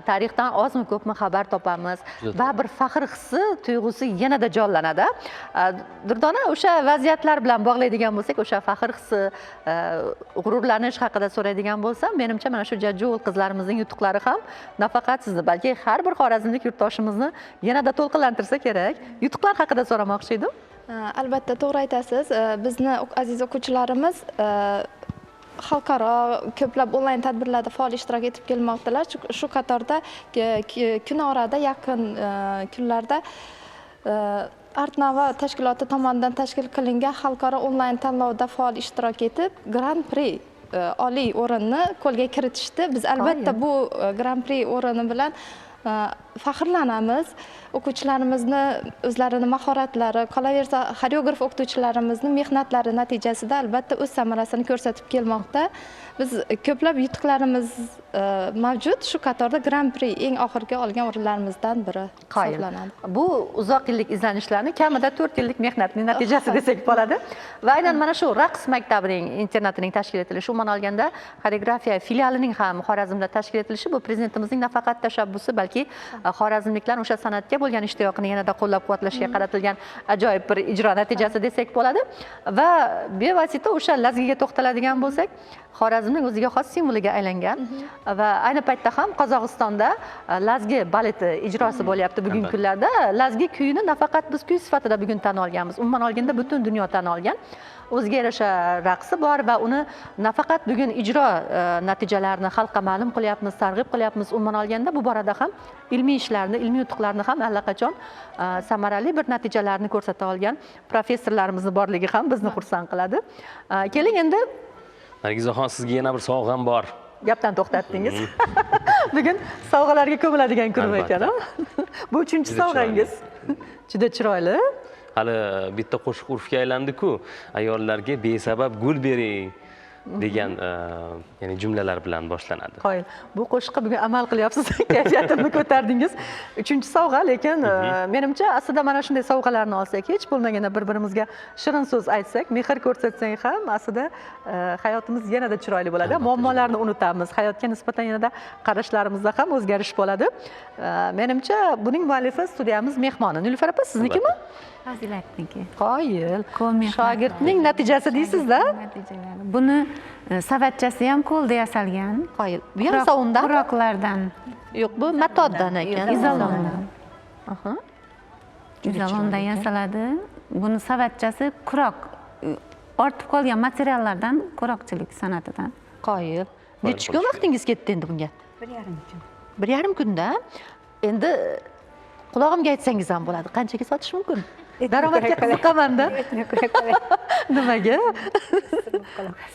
tarixdan ozmi ko'pmi xabar topamiz va bir faxr hissi, tuyg'usi yanada jonlanadi. Durdona, o'sha vaziyatlar bilan bog'laydigan bo'lsak, o'sha faxr hissi, g'ururlanish haqida so'raydigan bo'lsam, menimcha mana shu jajji o'g'il qizlarimizning yutuqlari ham nafaqat sizni, balki har bir xorazmlik yurtdoshimizni yanada to'lqinlantirsa kerak. Yutuqlar haqida so'ramoqchi edim.
Albatta, to'g'ri aytasiz. Bizni aziz o'quvchilarimiz xalqaro ko'plab onlayn tadbirlarda faol ishtirok etib kelmoqdalar. Shu qatorda kun orada yaqin kunlarda Artnava tashkiloti tomonidan tashkil qilingan xalqaro onlayn tanlovda faol ishtirok etib, Gran-pri oliy o'rinni qo'lga kiritishdi. Biz albatta bu Gran-pri o'rini bilan faxrlanamiz. O'quvchilarimizni o'zlarini mahoratlari, qolaversa xoreograf o'qituvchilarimizni mehnatlari natijasida albatta o'z samarasini ko'rsatib kelmoqda. Biz ko'plab yutuqlarimiz mavjud. Shu qatorda Gran-pri eng oxirgi olgan o'rinlarimizdan biri hisoblanadi.
Bu uzoq yillik izlanishlarni kamida 4 yillik mehnatning natijasi desak bo'ladi. Va aynan mana shu raqs maktabining internatining tashkil etilishi, umuman olganda xoreografiya filialining ham Xorazmda tashkil etilishi bu prezidentimizning nafaqat tashabbusi, balki xorazmliklar o'sha san'atga bo'lgan ishtiyoqini yanada qo'llab-quvvatlashga qaratilgan ajoyib bir ijro natijasi desak bo'ladi. Va bevosita o'sha lazgiga to'xtaladigan bo'lsak, Xorazmning o'ziga xos simvoliga aylangan va ayni paytda ham Qozog'istonda lazgi baleti ijrosi bo'lyapti bugungi kunlarda. Lazgi kuyini nafaqat biz kuy sifatida bugun tan olganmiz, umuman olganda butun dunyo tan olgan. O'ziga yarasha raqsi bor va uni nafaqat bugun ijro natijalarini xalqqa ma'lum qilyapmiz, targ'ib qilyapmiz, umuman olganda bu borada ham ilmiy ishlarni, ilmiy yutuqlarni ham allaqachon samarali bir natijalarni ko'rsata olgan professorlarimizni borligi ham bizni xursand qiladi. Keling endi
Nargizaxon, sizga yana bir sovg'am bor.
Gapdan to'xtatdingiz. Bugun sovg'alarga ko'miladigan kun ekan. Bu uchinchi sovg'angiz. Juda chiroyli.
Hali bitta qo'shiq urfga aylandi-ku. Ayollarga besabab gul bering degan ya'ni jumlalar bilan boshlanadi.
Qoyil. Bu qo'shiqqa bugun amal qilyapsiz, kayfiyatimni ko'tardingiz. Uchinchi sovg'a, lekin menimcha aslida mana shunday sovg'alarni olsak, hech bo'lmaganda bir-birimizga shirin so'z aytsak, mehr ko'rsatsak ham aslida hayotimiz yanada chiroyli bo'ladi. Muammolarni unutamiz, hayotga nisbatan yanada qarashlarimizda ham o'zgarish bo'ladi. Menimcha buning muallifi studiyamiz mehmoni. Nilufar opa, siznikimi?
Fazilatniki.
Qoyil. Shogirdning natijasi deysiz-da?
Natijalari. Buni savatchasi ham qo'lda yasalgan.
Qoyil. Bu ham sovundan?
Quroqlardan.
Yo'q, bu matodan ekan.
Izolondan. Izolondan yasaladi. Buni savatchasi quroq, ortib qolgan materiallardan, quroqchilik san'atidan.
Qoyil. Necha kun vaqtingiz ketdi endi bunga?
1,5 kun.
1,5 kunda? Endi qulog'imga aytsangiz ham bo'ladi. Qanchaga sotish mumkin? Daromadga qiziqaman-da. Nimaga?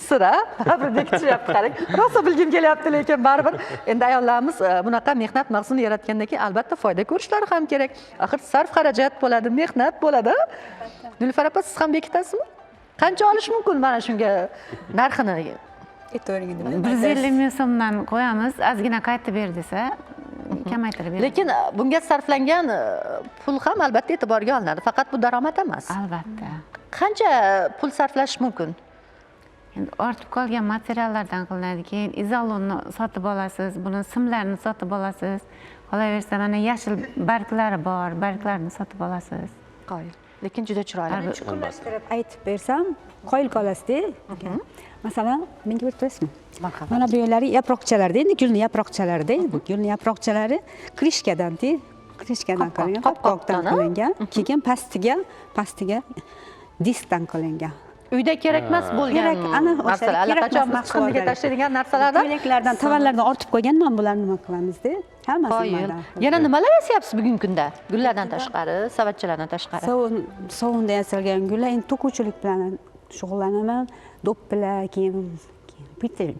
Sira, baribir bekitishyapti, qarang. Rosa bilgim kelyapti, lekin baribir endi ayollarimiz bunaqa mehnat mahsulini yaratgandan keyin albatta foyda ko'rishlari ham kerak. Axir sarf xarajat bo'ladi, mehnat bo'ladi. Nilufar opa, siz ham bekitasizmi? Qancha olish mumkin mana shunga narxini?
150 ming so'mdan qo'yamiz, ozgina qaytib ber desa kamaytirib beradi.
Lekin bunga sarflangan pul ham albatta e'tiborga olinadi. Faqat bu daromad emas.
Albatta.
Qancha pul sarflash mumkin?
Endi ortib qolgan materiallardan qilinadi. Keyin izolonni sotib olasiz, buni simlarni sotib olasiz. Qolaversa mana yashil barglari bor, barglarni sotib olasiz.
Qoyil. Lekin juda chiroyli.
Chuqurlashtirib aytib bersam, qoyil qolasiz-da. Masalan, menga bir turasizmi? Mana bu yerlari yaproqchalarda, endi gulni yaproqchalarida, bu gulni yaproqchalari krishkadan-da, krishkadan qilingan, qopqoqdan qilingan, keyin pastiga diskdan qilingan.
Uyda kerak emas bo'lgan narsalar, allaqachon biz chiqindiga tashlaydigan narsalardan,
ko'ylaklardan, tovarlardan ortib qo'ygan, mana bularni nima qilamiz-da? Hammasi nimadan.
Yana nimalar yasayapsiz bugungi kunda? Gullardan tashqari, savatchalardan tashqari.
Sovundan yasalgan gullar, endi to'quvchilik bilan shug'ullanaman, do'ppilar, keyin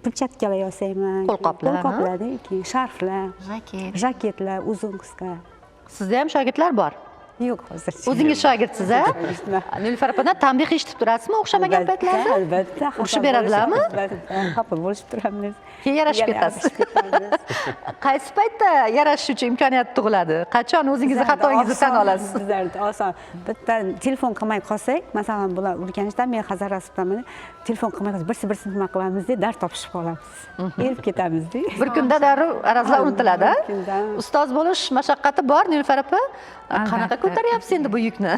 perchatkalar yasayman,
qo'lqoplar,
keyin sharflar, jaketlar, uzun qisqa.
Sizda ham shogirdlar bor?
Yo'q, hozircha.
O'zingiz shogirdsiz, a? Nilufar opadan tanbeh eshitib turasizmi o'xshamagan paytlarda?
Albatta.
Urishib beradilarmi?
Xafa bo'lishib turamiz.
Keyin yarashib ketasiz. Qaysi paytda yarashish uchun imkoniyat tug'iladi? Qachon o'zingizni xatoyingizni tan olasiz?
Bizlarda oson. Bitta telefon qilmay qolsak, masalan, bular Urganchdan, men Hazorasbdaman, telefon qilmay qolsak, birsi-birsini nima qilamiz deb dard topishib qolamiz. Erib ketamiz-da.
Bir kunda darrov arazlar unutiladi. Ustoz bo'lish mashaqqati bor, Nilufar opa. Qanaqa ko'taryapsiz endi bu yukni?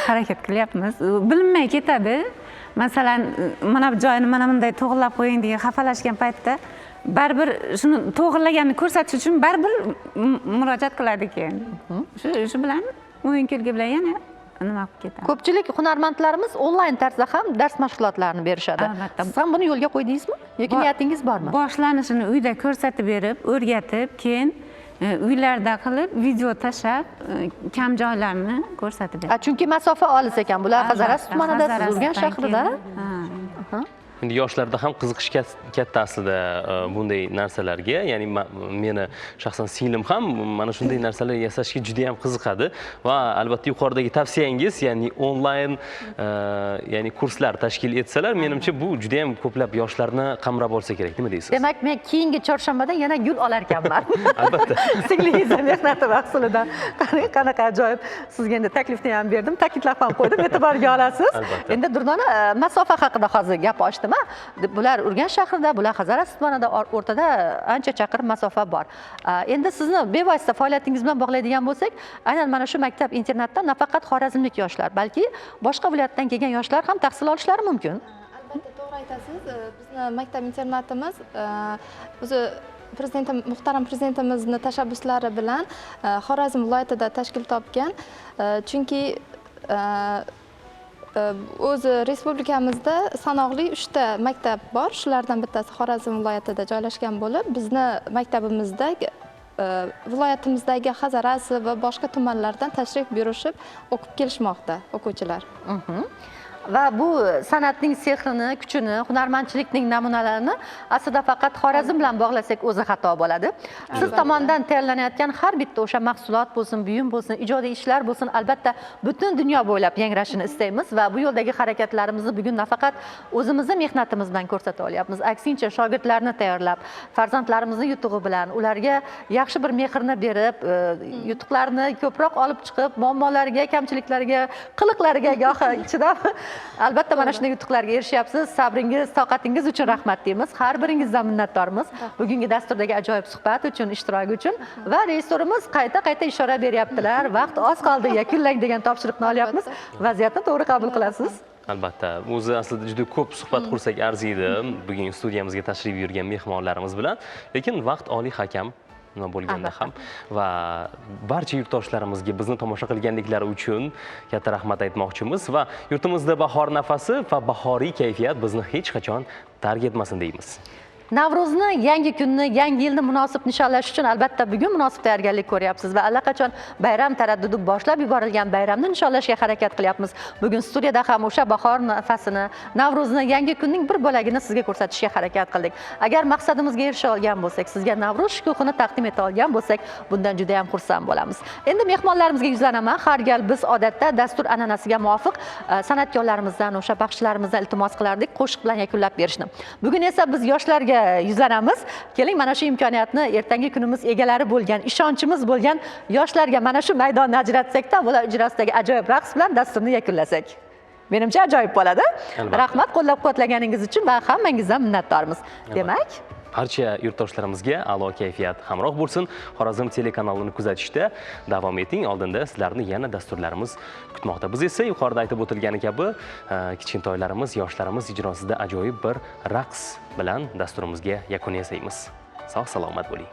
Harakat qilyapmiz. Bilinmay ketadi. Masalan, mana bu joyini mana bunday to'g'rilab qo'ying degan xafalashgan paytda baribir shuni to'g'rilaganini ko'rsatish uchun baribir murojaat qiladi keyin. Shu bilan o'yin kulgi bilan yana nima qilib ketadi.
Ko'pchilik hunarmandlarimiz onlayn tarzda ham dars mashg'ulotlarini berishadi. Siz ham buni yo'lga qo'ydingizmi yoki niyatingiz bormi?
Boshlanishini uyda ko'rsatib berib, o'rgatib, keyin uylarda qilib video tashlab kam joylarni ko'rsatib beradi.
Chunki masofa olis ekan. Bular Hazorasp tumanida, siz Urganch shahrida.
Endi yoshlarda ham qiziqish katta aslida bunday narsalarga. Ya'ni meni shaxsan singlim ham mana shunday narsalar yasashga juda ham qiziqadi va albatta yuqoridagi tavsiyangiz, ya'ni onlayn ya'ni kurslar tashkil etsalar, menimcha bu juda ham ko'plab yoshlarni qamrab olsa kerak, nima deysiz?
Demak, men keyingi chorshanbada yana gul olar ekanman.
Albatta.
Singlingizni mehnati mahsulidan qanaqa ajoyib. Sizga endi taklifni ham berdim, ta'kidlab ham qo'ydim, e'tiborga olasiz. Endi Durdona, masofa haqida hozir gap ochdim. Bular Urganch shahrida, bular Hazorasp tumanida, o'rtada ancha chaqirim masofa bor. Endi sizni bevosita faoliyatingiz bilan bog'laydigan bo'lsak, aynan mana shu maktab internatda nafaqat xorazmlik yoshlar, balki boshqa viloyatdan kelgan yoshlar ham tahsil olishlari mumkin.
Albatta, to'g'ri aytasiz. Bizni maktab internatimiz o'zi muhtaram prezidentimizni tashabbuslari bilan Xorazm viloyatida tashkil topgan. Chunki o'zi respublikamizda sanoqli 3 ta maktab bor. Shulardan bittasi Xorazm viloyatida joylashgan bo'lib, bizni maktabimizda viloyatimizdagi Hazorasp va boshqa tumanlardan tashrif buyurishib o'qib kelishmoqda o'quvchilar.
Va bu san'atning sehrini, kuchini, hunarmandchilikning namunalarini aslida faqat Xorazm bilan bog'lasak o'zi xato bo'ladi. Siz tomonidan tayyorlanayotgan har bitta o'sha mahsulot bo'lsin, buyum bo'lsin, ijodiy ishlar bo'lsin, albatta butun dunyo bo'ylab yangrashini istaymiz va bu yo'ldagi harakatlarimizni bugun nafaqat o'zimizni mehnatimiz bilan ko'rsata olyapmiz, aksincha shogirdlarni tayyorlab, farzandlarimizni yutug'i bilan ularga yaxshi bir mehrni berib, yutuqlarni ko'proq olib chiqib, muammolarga, kamchiliklarga, qiliqlariga gohi chidab albatta mana shunday yutuqlarga erishyapsiz. Sabringiz, toqatingiz uchun rahmat deymiz. Har biringizdan minnatdormiz. Bugungi dasturdagi ajoyib suhbat uchun, ishtiroki uchun va rejissyorimiz qayta-qayta ishora beryaptilar. Vaqt oz qoldi, yakunlang degan topshiriqni olyapmiz. Vaziyatni to'g'ri qabul qilasiz.
Albatta, o'zi aslida juda ko'p suhbat qursak arziydi bugun studiyamizga tashrif buyurgan mehmonlarimiz bilan, lekin vaqt oliy hakam nima bo'lganda ham va barcha yurtdoshlarimizga bizni tomosha qilganliklari uchun katta rahmat aytmoqchimiz va yurtimizda bahor nafasi va bahoriy kayfiyat bizni hech qachon tark etmasin deymiz.
Navro'zni, yangi kunni, yangi yilni munosib nishonlash uchun albatta bugun munosib tayyorgarlik ko'ryapsiz va allaqachon bayram taraddudi boshlab yuborilgan bayramni nishonlashga harakat qilyapmiz. Bugun studiyada ham o'sha bahor nafasini, Navro'zni, yangi kunning bir bo'lagini sizga ko'rsatishga harakat qildik. Agar maqsadimizga erisha olgan bo'lsak, sizga Navro'z shukuhini taqdim eta olgan bo'lsak, bundan juda ham xursand bo'lamiz. Endi mehmonlarimizga yuzlanaman. Har gal biz odatda dastur an'anasiga muvofiq san'atkorlarimizdan, o'sha baxshilarimizdan iltimos qilardik qo'shiq bilan yakunlab berishni. Bugun esa biz yoshlarga yuzlanamiz. Keling, mana shu imkoniyatni ertangi kunimiz egalari bo'lgan, ishonchimiz bo'lgan yoshlarga mana shu maydonni ajratsakda, bular ijrosidagi ajoyib raqs bilan dasturni yakunlasak. Menimcha ajoyib bo'ladi. Rahmat qo'llab-quvvatlaganingiz uchun va hammangizdan minnatdormiz. Demak,
barcha yurtdoshlarimizga a'lo kayfiyat hamroh bo'lsin. Xorazm telekanalini kuzatishda davom eting. Oldinda sizlarni yana dasturlarimiz kutmoqda. Biz esa yuqorida aytib o'tilgani kabi kichkintoylarimiz, yoshlarimiz ijrosida ajoyib bir raqs bilan dasturimizga yakun yasaymiz. Sog' salomat bo'ling.